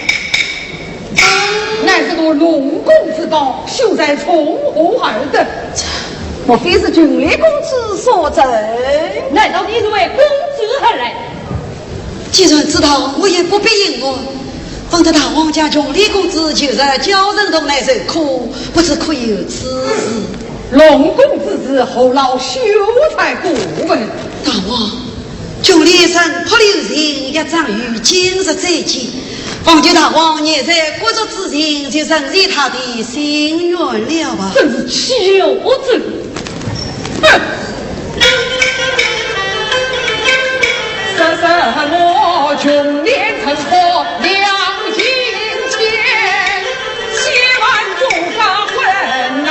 乃是个龙宫之宝，秀才从何而得？莫非是群里公子所赠？难道你是为公子而来？既然知道，我也不必隐瞒。方得大王家群里公子就是叫人同来受苦，不知可有此事？龙宫之事，何劳秀才过问？大王， 群里人不留情，也正有今日再见。方求大王念在国足之情，就成全他的心愿了吧。真是岂有此理！哼！说什么穷年成佛两情间，千万种法困难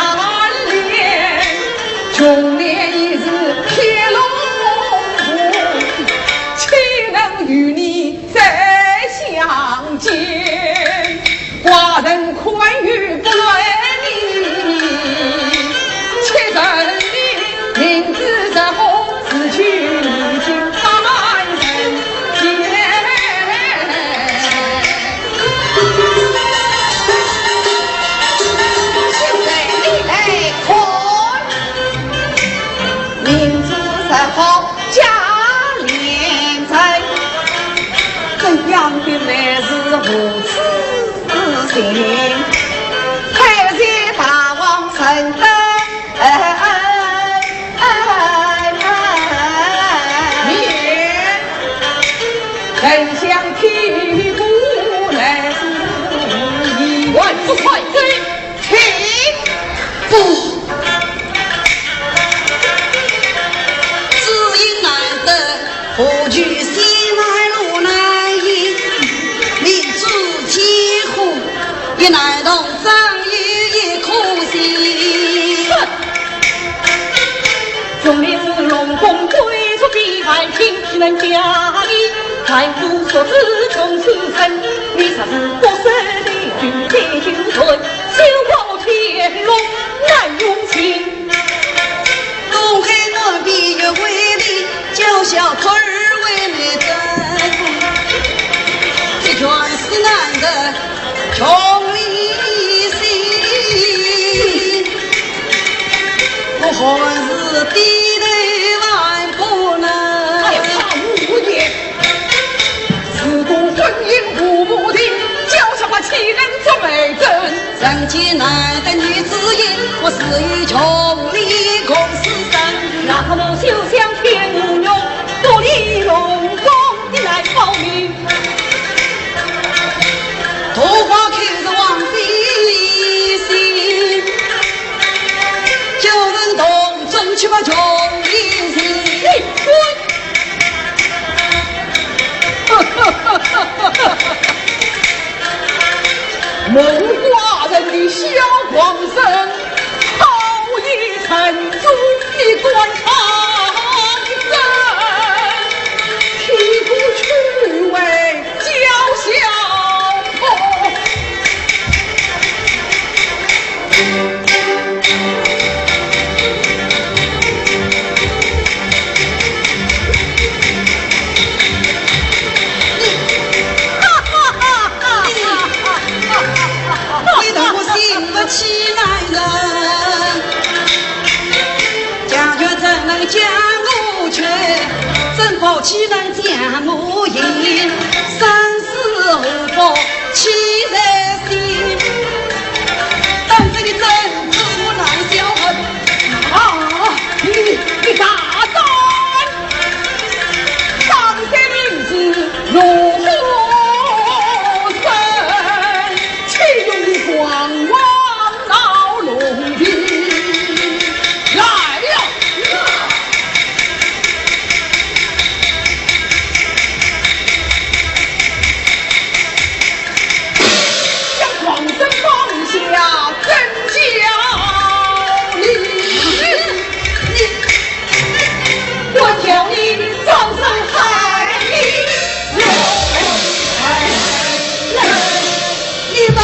连。穷年已是天龙 岂能与你再相见？寡人宽裕不论你，且问你明知山河，自去与君三人间。秀才你来看，明知山河 价连城，怎样的来是如此之情？太师大王认得面，丞相听过来是一员。不快走！ 请。知音难得，何须先来路难行？明知前后，也难同张裕一颗心。哼！穷年是龙宫贵族的爱情，岂能嫁与凡夫俗子穷书生？你若是不舍得，就得就罪，休怪我天龙难容情。 东海岸边月桂林，娇小徒儿为你争。这全是男人穷理性，我还是低头万不能。哎呀，怕无也。自古婚姻无母定，娇小法岂能做媒人。 人间难得女子英，我自与穷理共此生。那么休想天无用，独立龙宫的来报名。桃花开是王妃心，叫人同中去把穷理情。你滚！ 蒙寡人的小狂人，好意曾助一官长生，岂不屈为娇小徒？将我劝，珍宝岂能将我赢？生死祸福岂在先？当真的珍珠难销魂。啊，你，你大胆！当代名士如何生？岂容你狂妄闹龙庭？来呀！将狂僧绑下斩教哩！你，我叫你早生害你！你们！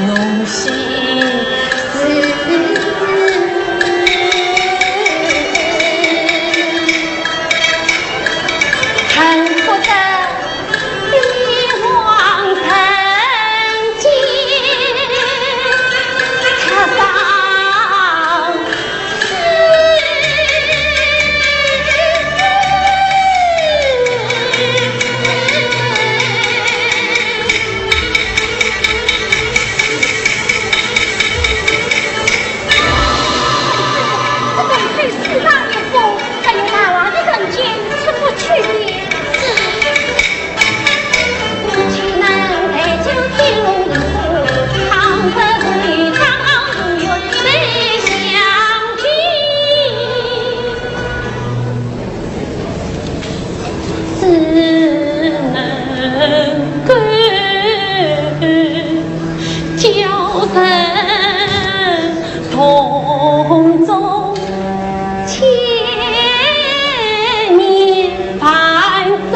这种黑市大野蜂，还有那样的人间出不去的。只能够叫声痛中千年万岁。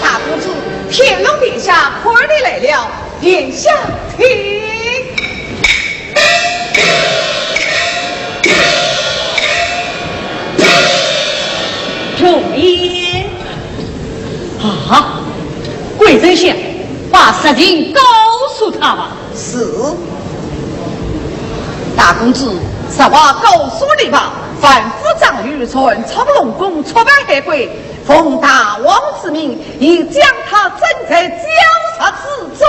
大公子，乾隆殿下快点来了，殿下请。容颜。啊，贵人想把实情告诉他吧。是。大公子，实话告诉你吧，樊府张宇擅闯龙宫，出卖海归， 奉大王之命，已将他斩在绞杀之中。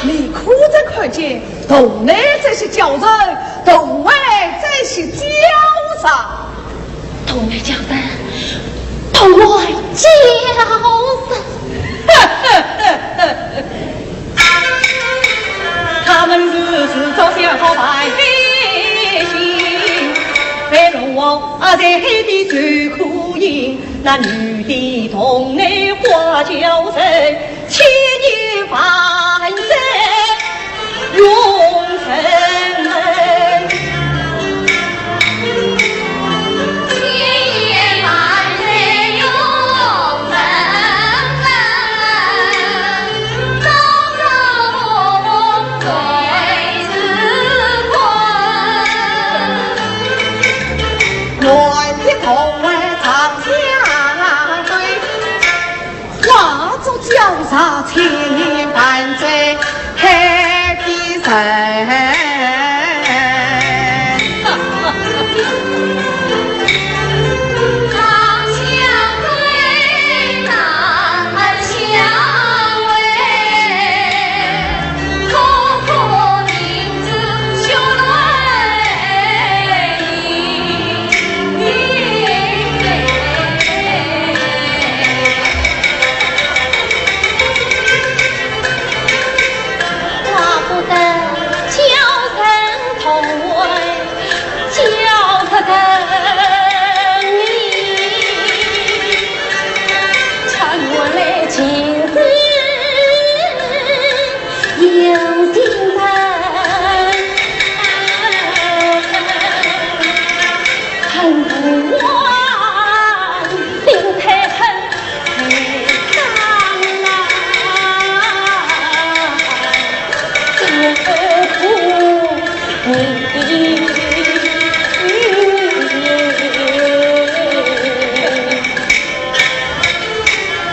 你可曾看见洞内这些绞人，洞外这些绞杀？洞内绞人，洞外绞杀。 他们是自作想好白费心，被龙王啊在海底受苦刑，那女的洞内花轿人，千年万载永生门。 化作绞杀千年万载海底人。怪不得叫人痛悔，叫得人迷。穿过来情字有心人，恨不完，心太狠。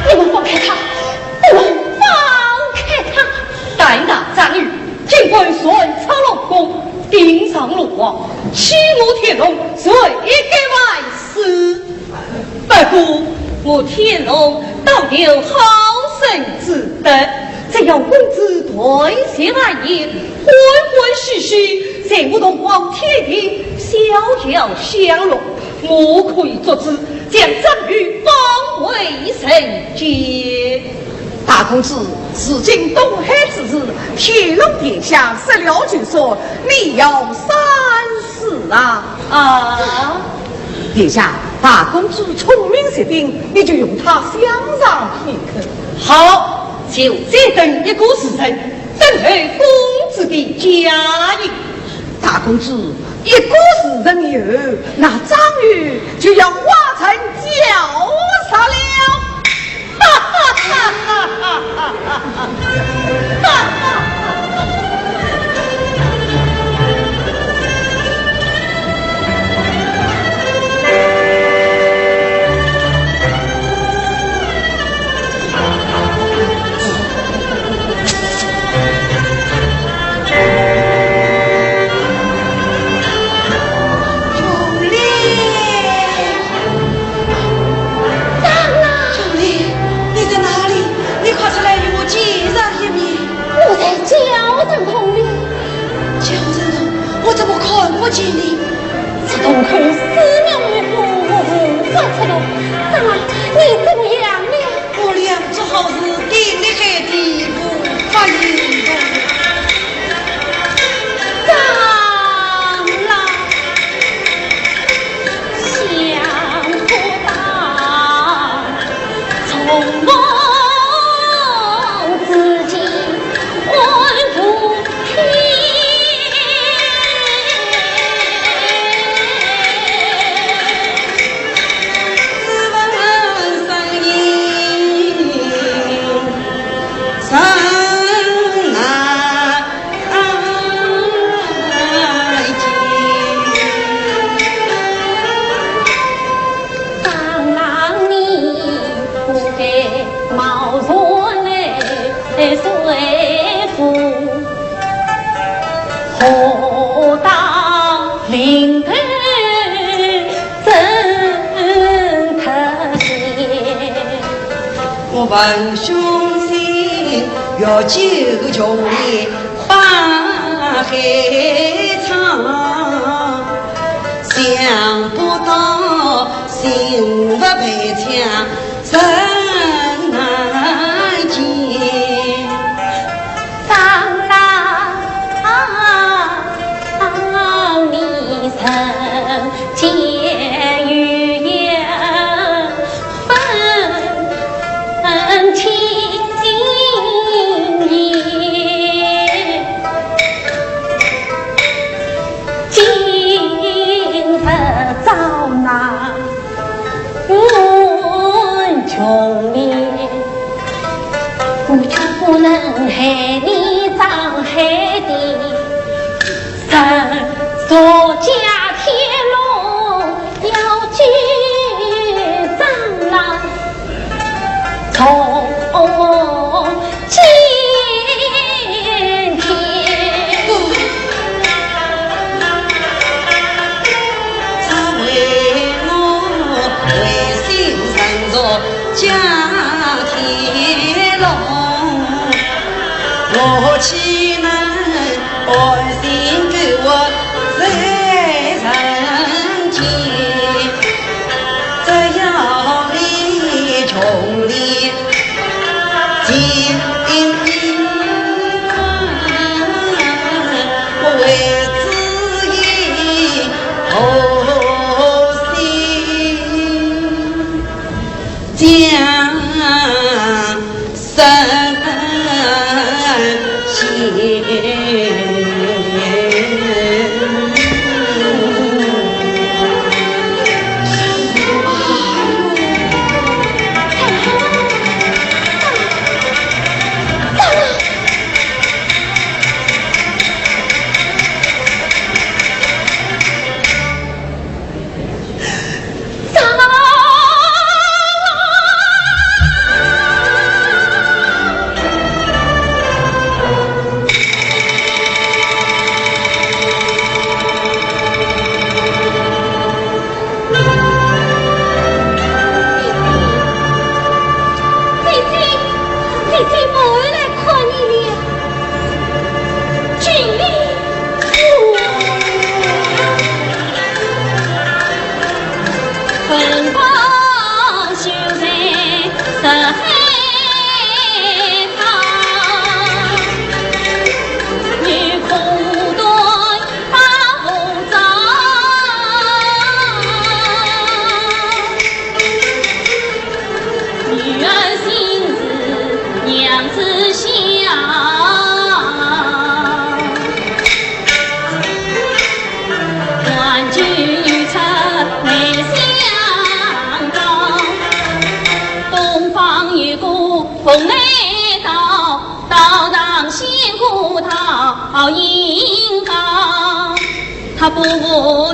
你们放开他！你们放开他！胆大张宇，竟敢擅闯龙宫，顶撞龙王，欺我天龙，罪该万死。 不过我天龙倒有好生之德，只只要公子退席而言，欢欢喜喜，随我同往天庭逍遥相乐，我可以作主，将张玉放回人间。大公子，如今东海之事，天龙殿下说了就算，你要三思啊！啊？殿下，大公子聪明绝顶，你就容他想上片刻。好，就再等一个时辰，等候公子的佳音。大公子，一个时辰以后，那张玉就要化成焦石了。张郎！兄弟，你在哪里？你快出来与我见上一面。我在焦振童里。焦振童，我怎么看不见你？这洞口四面围虎，无法出入。张郎，你怎么样了？我两只好似钉在海底，无法移动。张郎， 想不到，重逢之际，欢呼天。只闻声音 我问兄弟，欲救穷年把海唱，想不到心不配枪人难见。 张郎，你人间有缘分，千金也，今日照那 我穷命，我就不能害你张海的人，作假天龙要救张郎，从 今天。不，他为我违心人作假天龙，我岂能甘心甘活在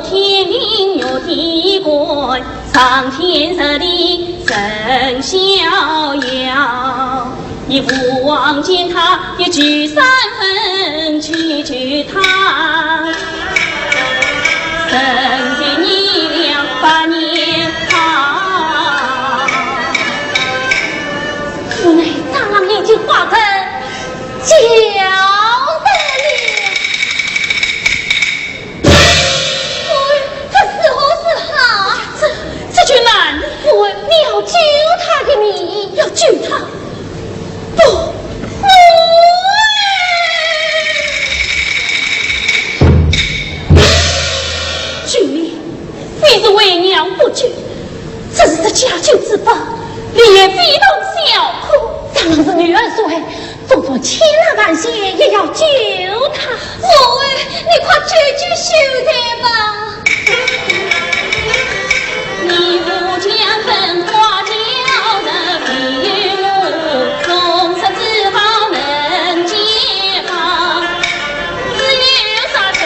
天明月的光，上天十里人逍遥。你不望见他一句三分，去求他，人间炎凉百年好。原来张郎已经化成鲫人了。 这是何是好？这，这就难了。我，你要救他的命。要救他？不，不。救命！你是为娘不救，这是这家救之宝，你也非同小可。张郎是女儿所爱， 纵使千难万险，也要救他。母后，你快救救秀才吧。你不讲真话叫人迷路，总是只好人间好。只有杀身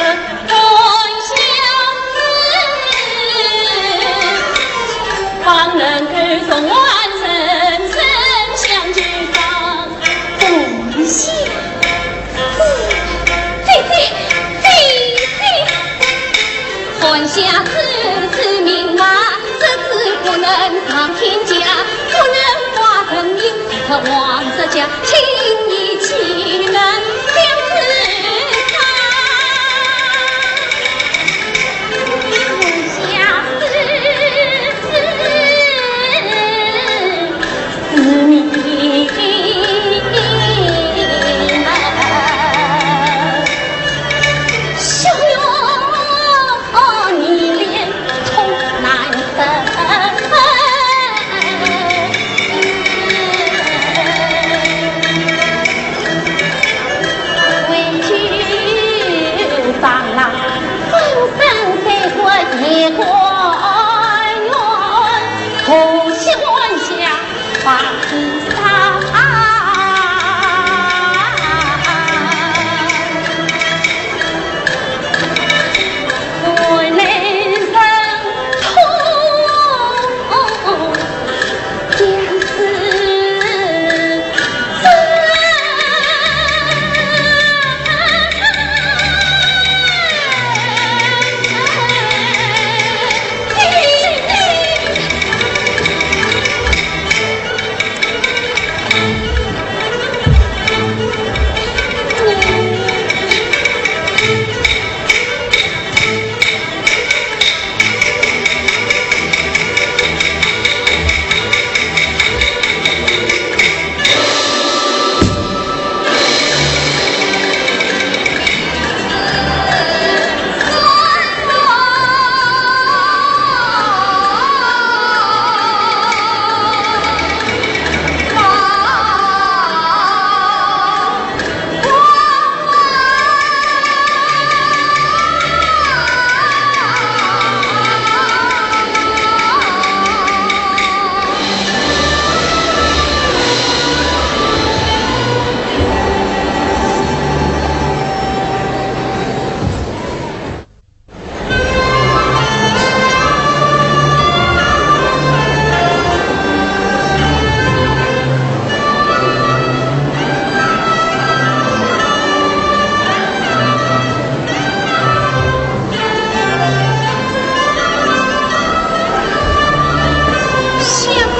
相公，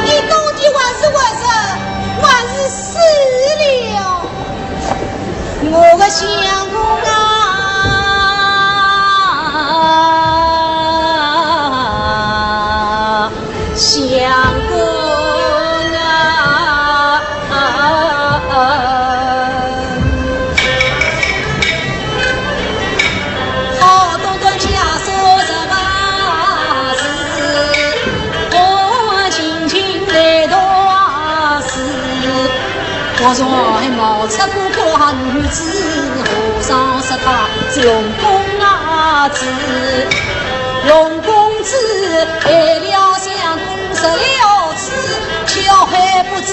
你到底还是活着，还是死了？ 我的相公啊，相公啊。好端端家书十八字，我清清来读是。 我说还冒出个官女子，和尚说他是龙公子，龙公子害了相公受了处，却还不知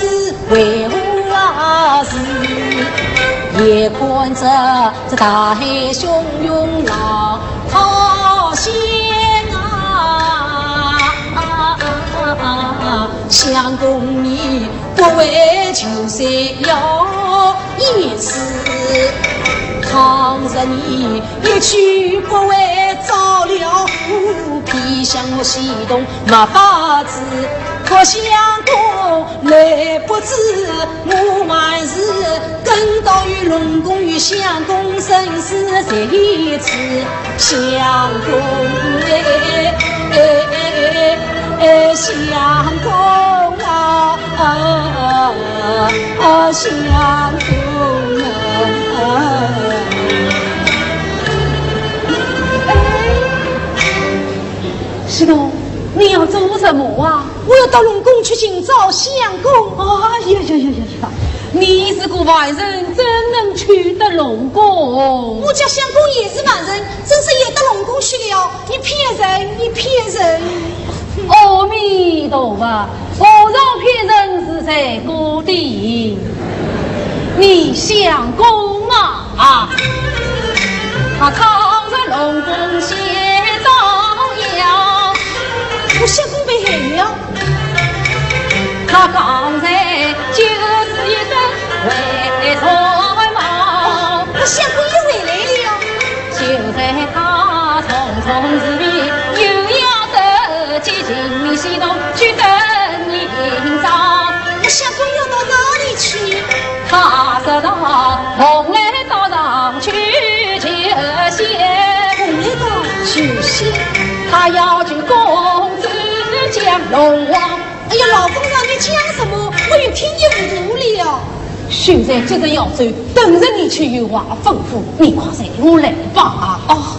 为何啊。也看着这大海汹涌浪淘险啊，相公你不为求谁要一死，倘若你一去不回，遭了虎皮，想我西东没法子，可相公来不及，我还是跟到与龙公与相公生死在一起，相公哎，哎，哎，哎，哎，相公啊，啊，啊，相公啊。哎，西东，你要做什么啊？我要到龙宫去寻找相公。哎呀呀呀呀呀！你是个凡人，怎能去得龙宫？我家相公也是凡人，真是也到龙宫去了。你骗人，你骗人！阿弥陀佛，和尚骗人是罪过的。你相公啊，他闯入龙宫先遭殃。我相公被害了。 他刚才就是一顿回转毛。我相公又回来了。就在他匆匆之间，又要得及寻觅西东去等明朝。我相公要到哪里去？他说道：“蓬莱 道上去求仙。”蓬莱道求仙？他要求公子降龙王。哎呀，老公让你讲什么？我越听越糊涂了。秀才急得要走，等着你去有话吩咐，你快随我来吧。哦。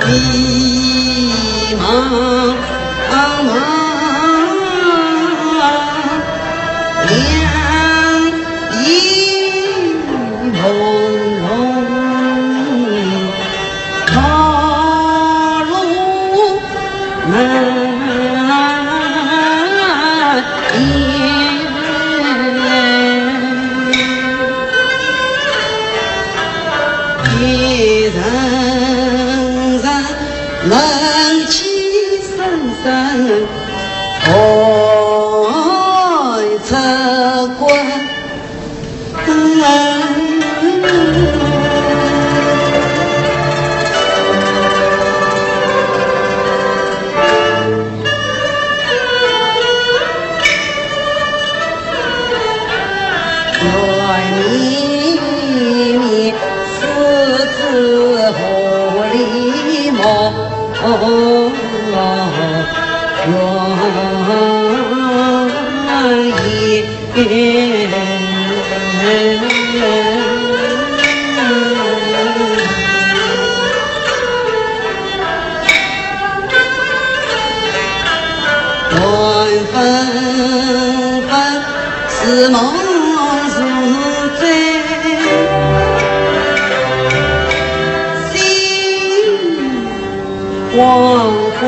茫茫两眼朦胧，道路难言。 一人人冷气森森，寒彻骨。 黄昏。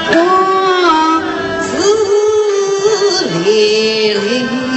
往事历历。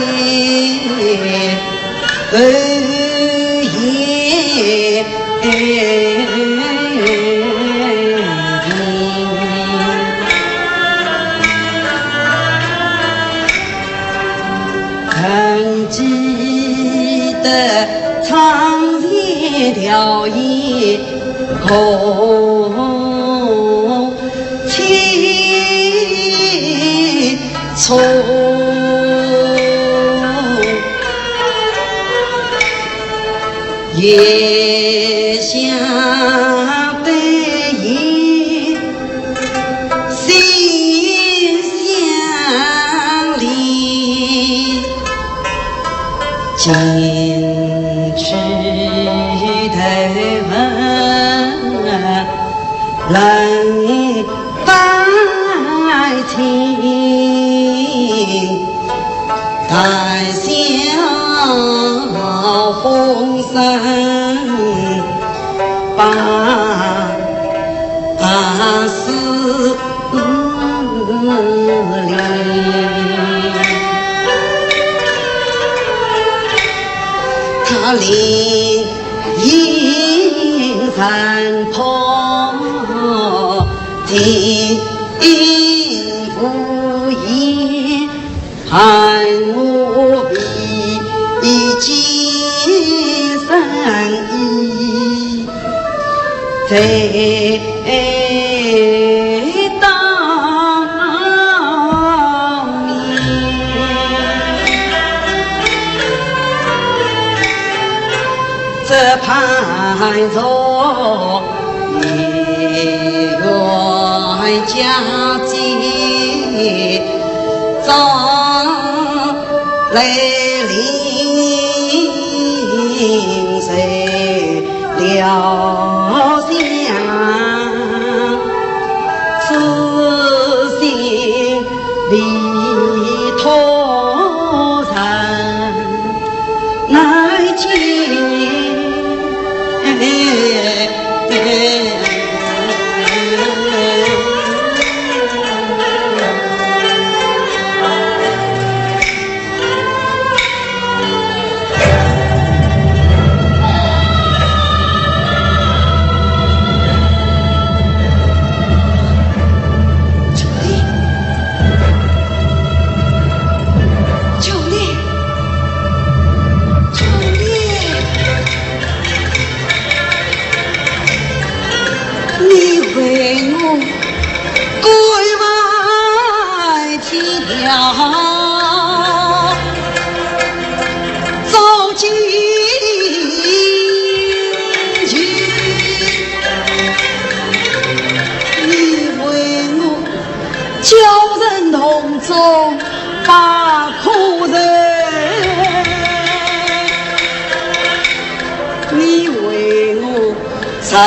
疼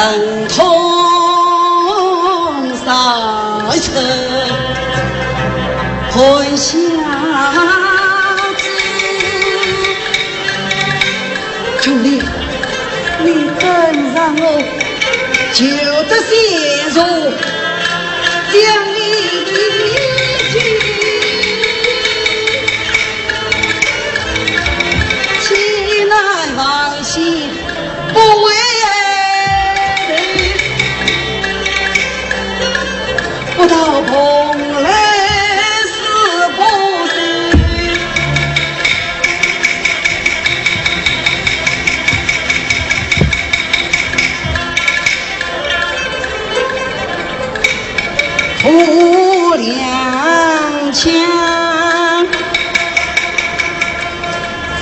痛杀人，寒夏之。兄弟，你跟上我，就得先手将你救。 岂奈王谢不为人，不到蓬莱似不是。 五两枪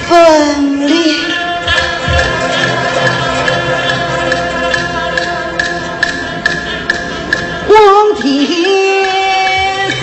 分裂，望天生。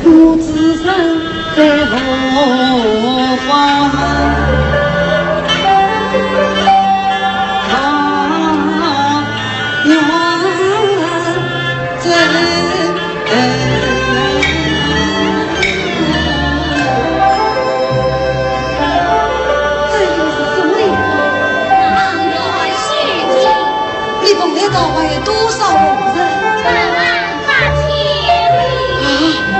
我只身在何方啊？ 这又是什么理由？冷暖虚情。你蓬莱道上有多少红人？百万八千里。啊！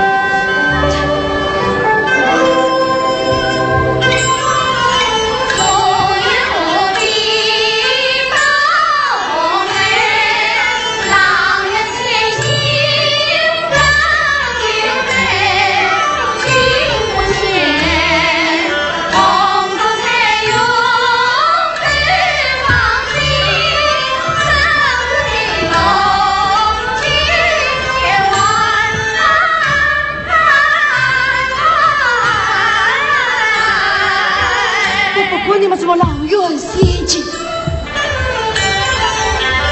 我不管你们什么阆苑仙境。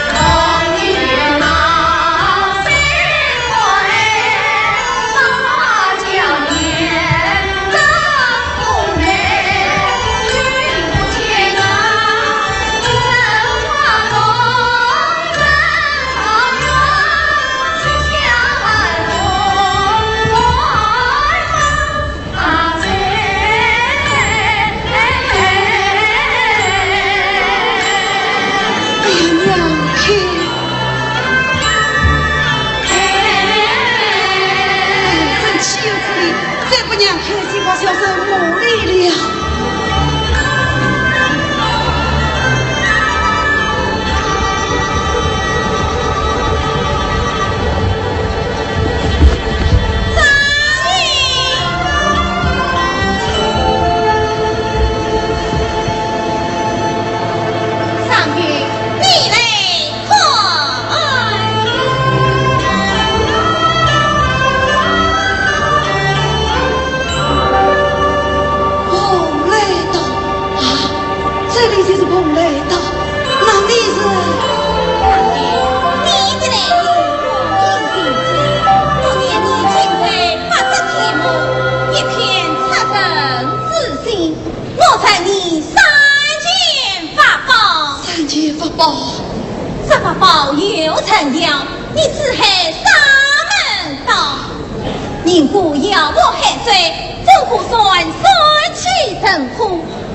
哎呀，娘亲！哎，真岂有此理！再不让娘亲，我小生无礼了。 蓬莱道啊，这里就是蓬莱道。 那你是？你的来历，我已经知。我念你今生八字天母，一片出征之心，我赠你三件法宝。三件法宝？这法宝有成效，你只害啥门道？人过摇落海水，风火山，山气成河，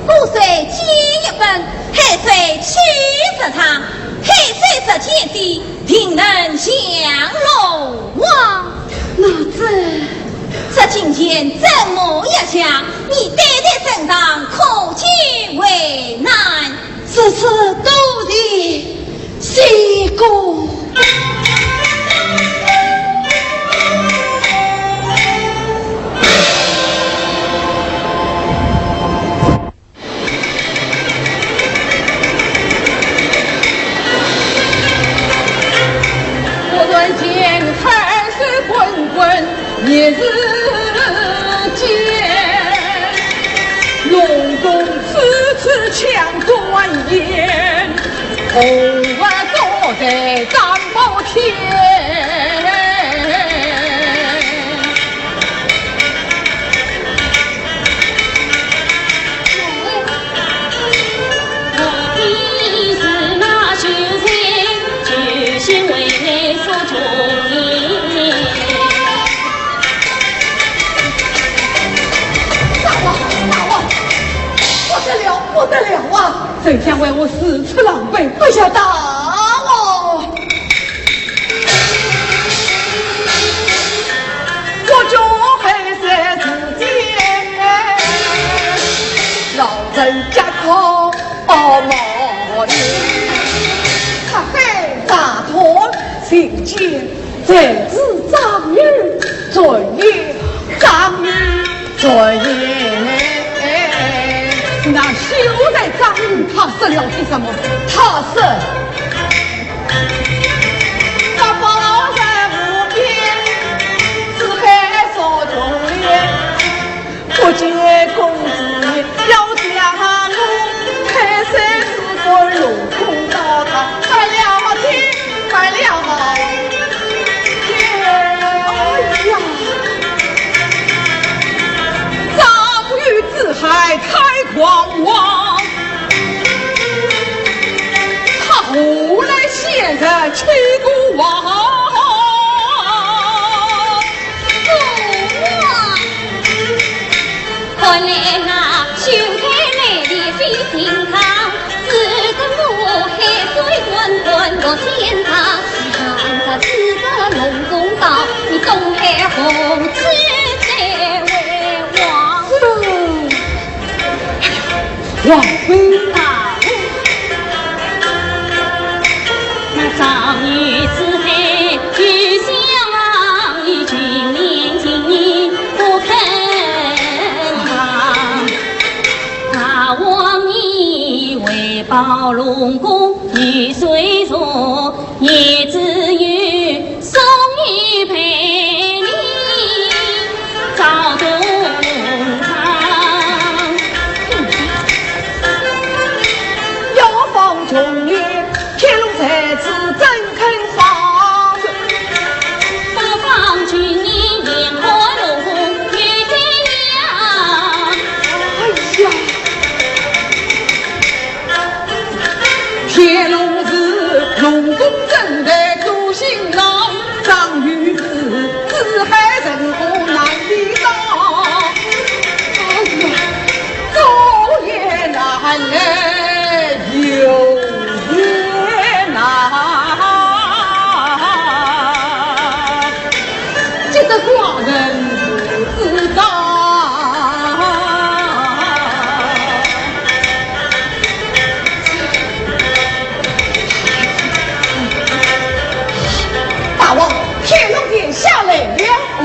河水涨一分，海水涨十丈，海水涨千丈，定能降龙王。那这……这金钱怎么也想，你对待正当，可解为难。 如此多谢相公。忽然间海水滚滚， 一时间，龙宫处处抢端严，红儿高台当包天。我的是那秀才，救星为你所中意。 大王，大王，不得了，不得了啊！丞相为何如此狼狈？哎呀，大王！我叫黑色之间，老人家可 哦，毛的。哈嘿，大胆，谁见才子张宇转也，张宇转也。那秀才张宇他说了些什么？他说，八宝山无边，四海所中连。 不见公子要降我，开山之中龙宫宝塔，白了天，白了天。哎呀，张宇之海太狂妄，他何来仙人去孤王？ 看来那秀才来历非寻常，只得我海水滚滚落仙场，是他只得龙宫到，你东海何处再为王？ 王妃。那张宇之海，就像一群年轻人不肯忘。大王你为保龙宫，你虽说 也只有送一杯你照东床。要放穷年，天龙才子怎肯放？不放穷年，也可龙宫有对呀。哎呀！ 天龙寺龙宫正在做新郎，张宇是四海神功难抵挡。哎呀，走也难来，留也难。 这个寡人不知道。大王，天龙殿下来了。哦。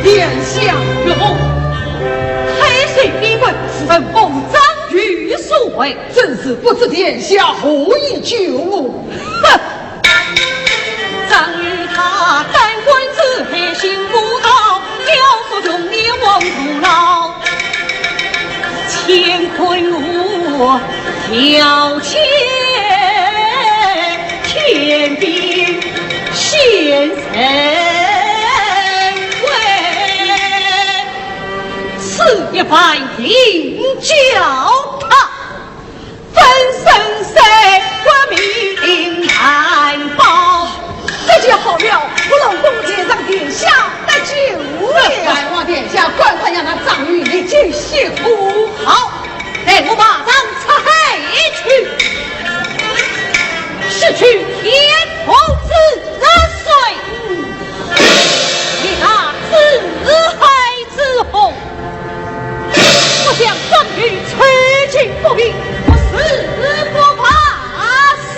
殿下。哟，海水飞奔，是奉张宇所为，真是不知殿下何以救我。哼！张宇他胆敢之海心不高，要说穷年王徒劳，乾坤无条件，天兵仙神威，此一番定叫他 分土豪，待我马上出海去，洗去天父之罪，灭他四海之洪。不想张宇出其不意，我誓不罢休。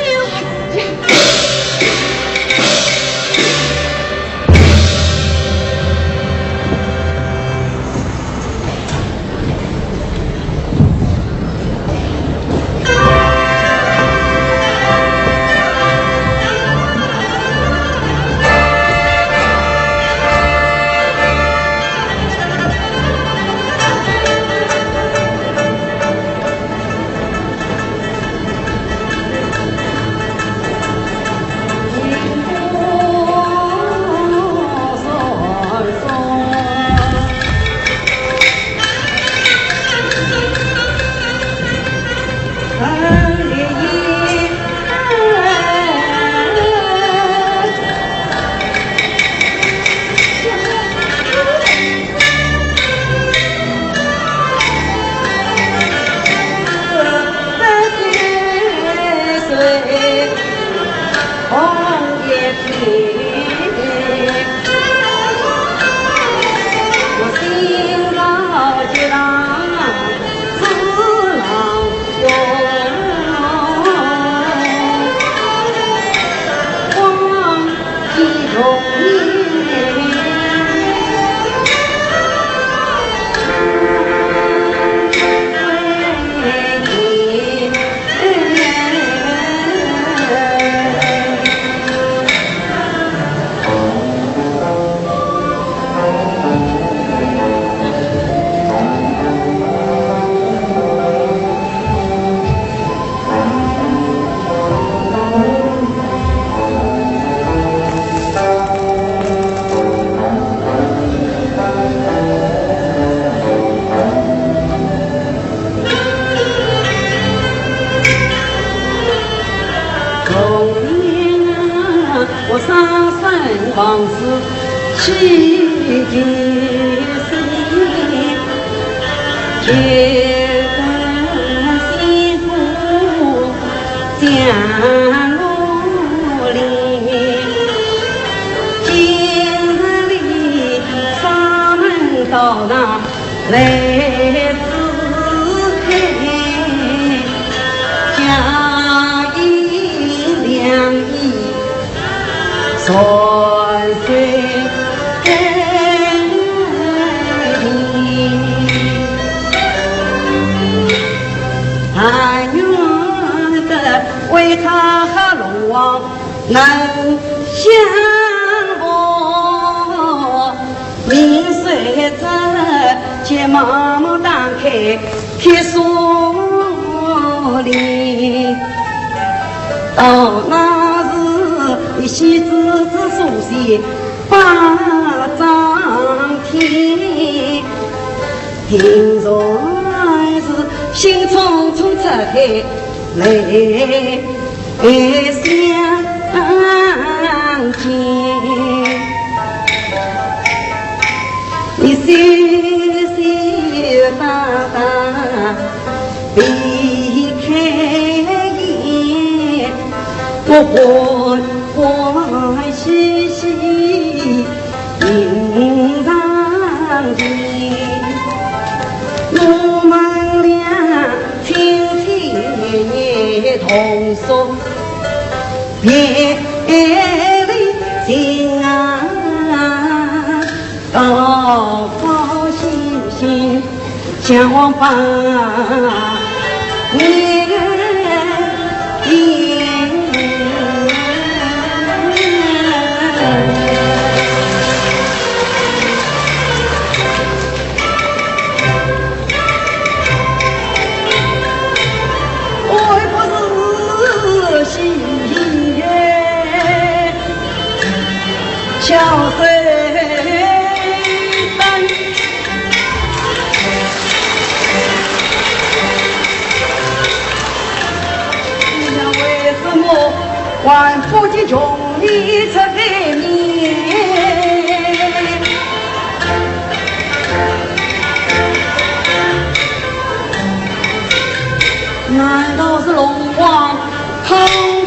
难道是龙王抗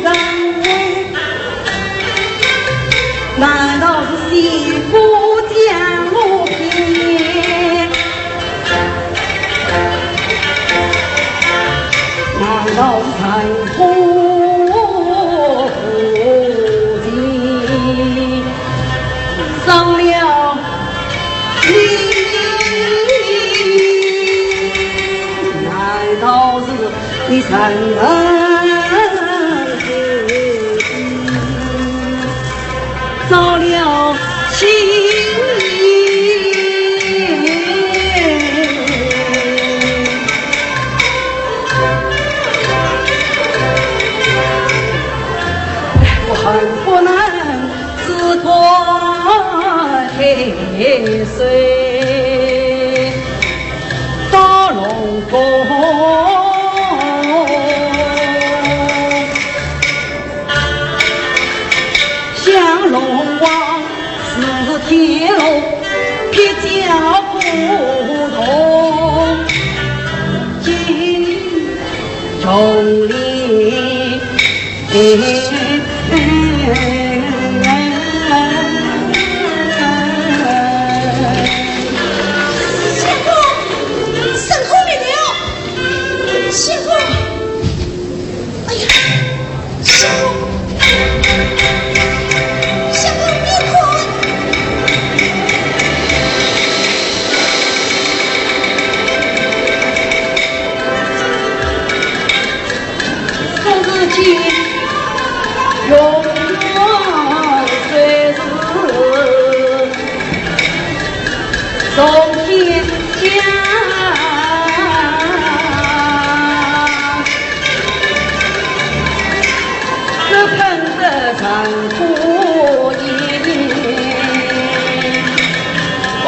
人威？难道是西湖降落天？难道是残酷无情？ 伤了你，难道是你沉闷自己，着了心？我恨不能 自断黑水到龙宫，向龙王是天龙劈交不同，今日 相公，相公，你了，相公，哎呀，相公，相公，你看。 可是今永远虽是从天降，只盼得长久一年。 哦，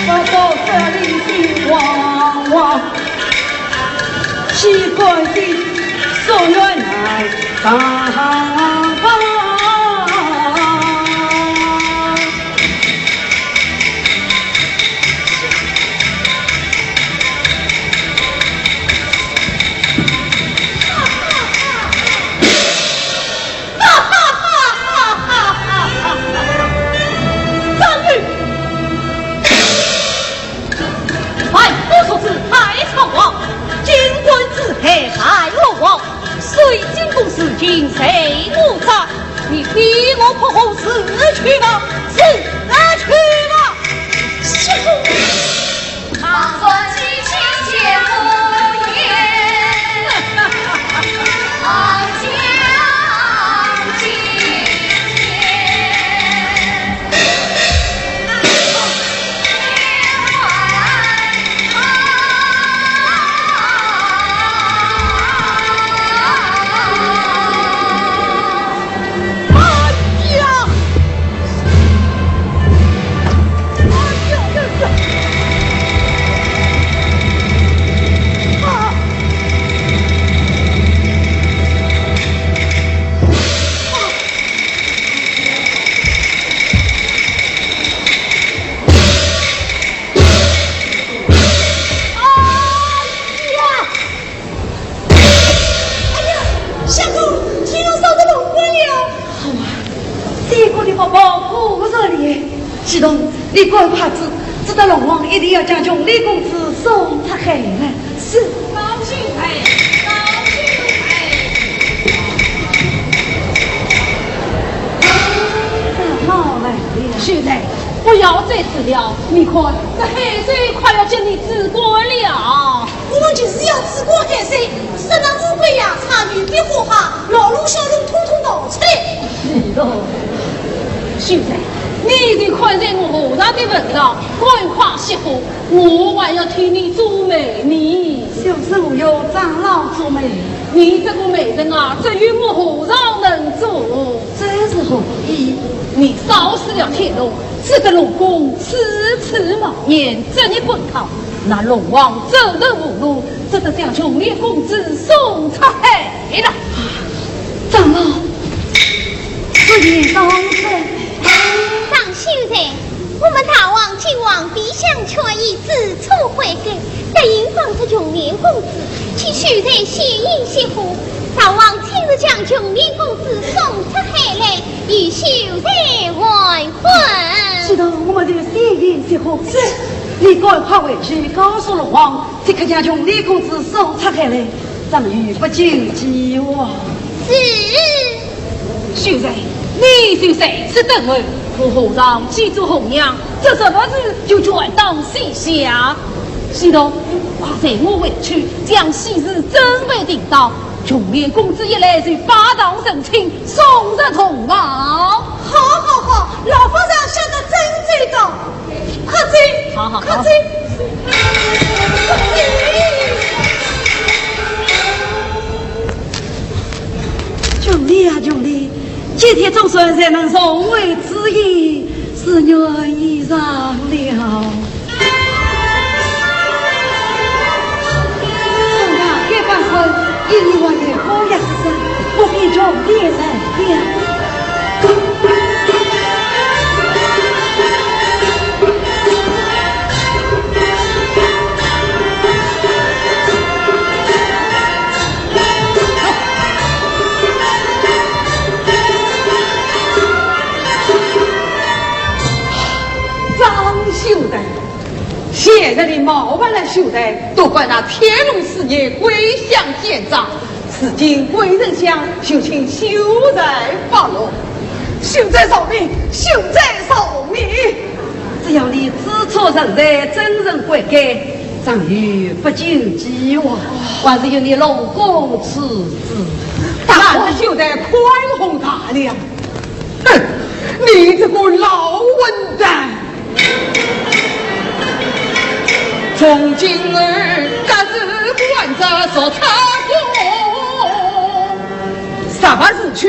我到这里心慌慌，岂甘心，所愿难当。 张宇，百步出子太仓皇，金冠之后拜龙王，水晶宫事情谁负责？你非我不可，自去吧，自去吧！相公。 哎呀！哎呀呀呀！啊！啊！哎呀！ 哎呀，相公，天龙烧得龙魂了。好啊，仙官的法宝果然灵验。启东，你赶快去，知道龙王一定要将穷李公子送出海了。是。高兴哎，高兴哎。好嘞。秀才，不要再吃了，你看，这海水快要将你煮干了。 我们就是要吃光海水，吃了乌龟呀、鲫鱼、壁虎蟹，老龙小龙统统逃出来。是的，秀才，你已经看在我和尚的份上，赶快熄火，我还要替你做媒呢。就是我有长老做媒。你这个媒人啊，只有我和尚能做。这是何意？你烧死了天龙，使得龙宫四处冒烟，这你滚开！ 那龙王走投无路，只得将穷李公子送出海了。长老，此言当真？当秀才，我们大王今往边疆却已知错悔改，答应帮助穷练公子，请秀才谢恩谢火。大王今日将穷练公子送出海来，与秀才完婚。知道我们就谢恩谢火。是。你赶快回去告诉龙王，即刻将穷练公子送出海来， 咱们不久即往。是。秀才，你就在此等候，我和尚去做红娘，这什么事就全当膝下。西东，快随我回去，将喜事准备定当。穷练公子一来就拜堂成亲，送入洞房。好，好，好，老和尚想得真周到。 快走，好，好，好。快走，快走。穷练啊，穷练，今天总算是能重会知音，是愿以偿了。 这个该办婚，一年还有好日子，不必穷练来了。张秀才， 现在你冒犯了秀才，都怪那天龙师爷鬼相见长，如今鬼神相，就请秀才发落。秀才饶命，秀才饶命！只要你知错认罪，真诚悔改，张玉不久即亡，还是由你龙宫处置。大胆的秀才，宽宏大量！ 哼，你这个老混蛋！从今儿，隔日关照说他过，啥么事去，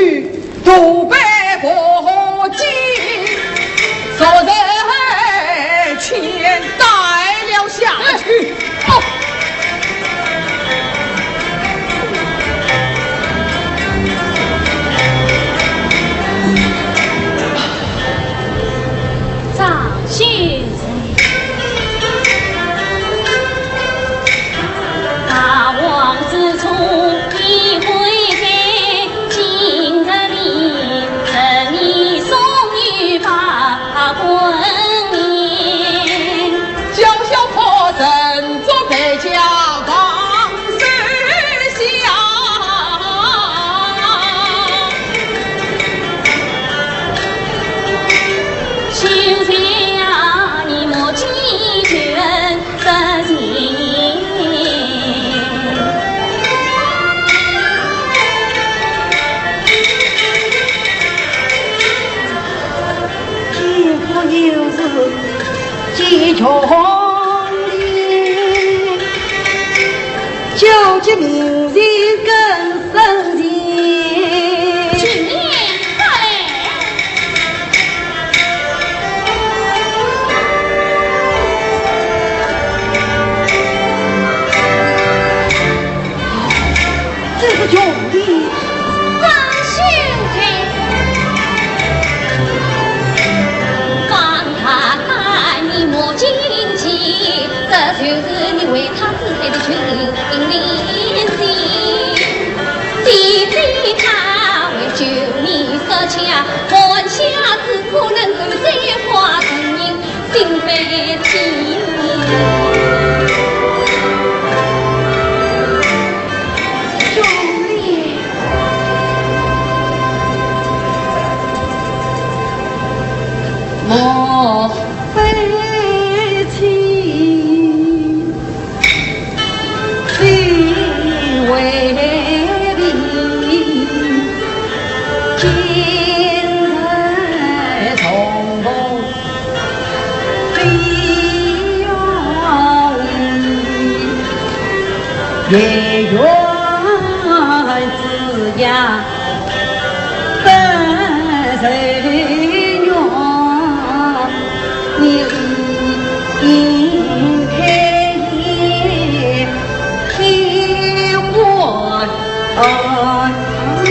都被我记，昨日前带了下去。哦。 张秀才，大王自从已悔改，今日里，特意送与把官人。 叫小婆人做陪嫁房事下。秀才呀，你莫急求不情。 既不由是既穷的，交及明日更生情。请免，快来。 这个穷的。张秀才，方大胆，你莫惊奇，这就是你为他自害的穷人心。姐姐她为救你舍家，换下之苦能够再化成人。 心悲戚。兄弟。莫悲戚。 非为敌，今日重逢非远礼，也愿之呀。 不如愿，你开颜开欢喜。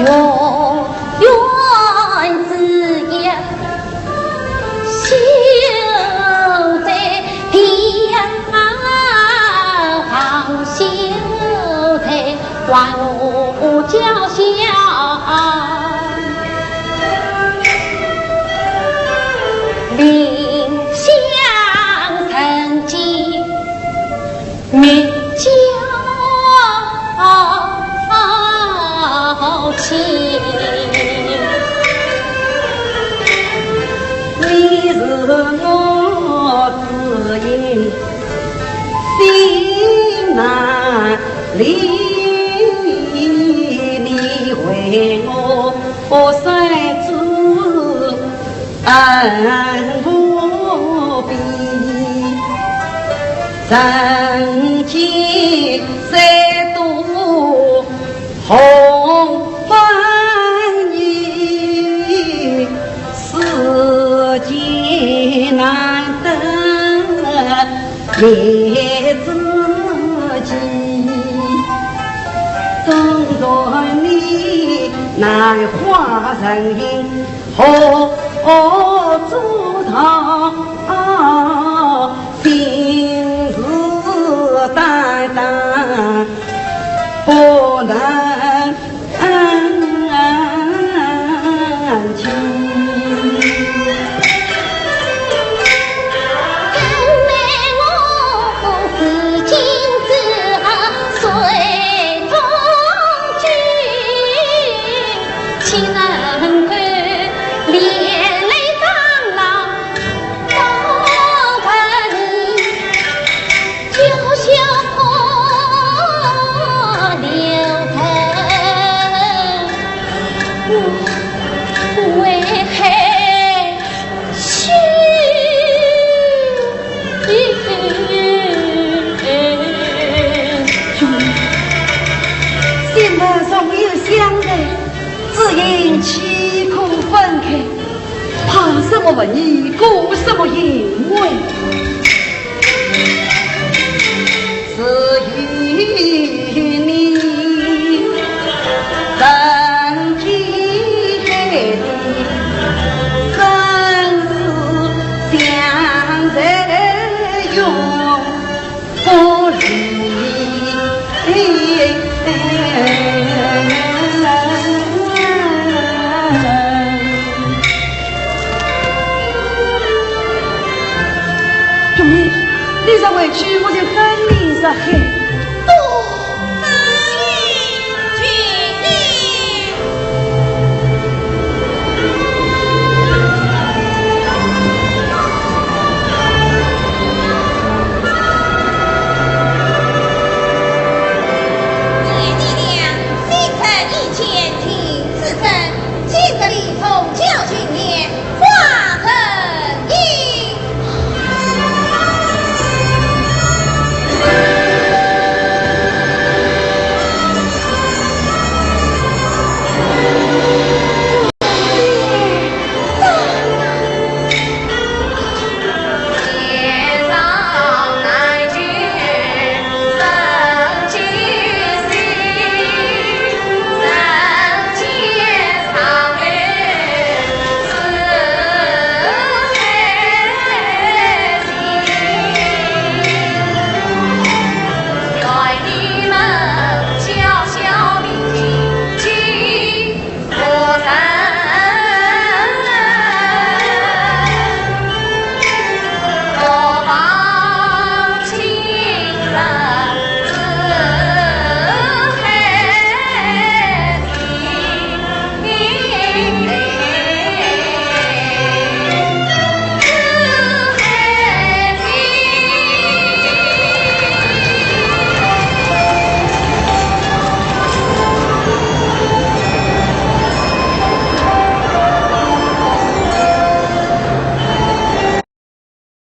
我愿只要 心头总有相随，只因岂可分开，怕什么问你，过什么因为？ 兄弟，你若回去，我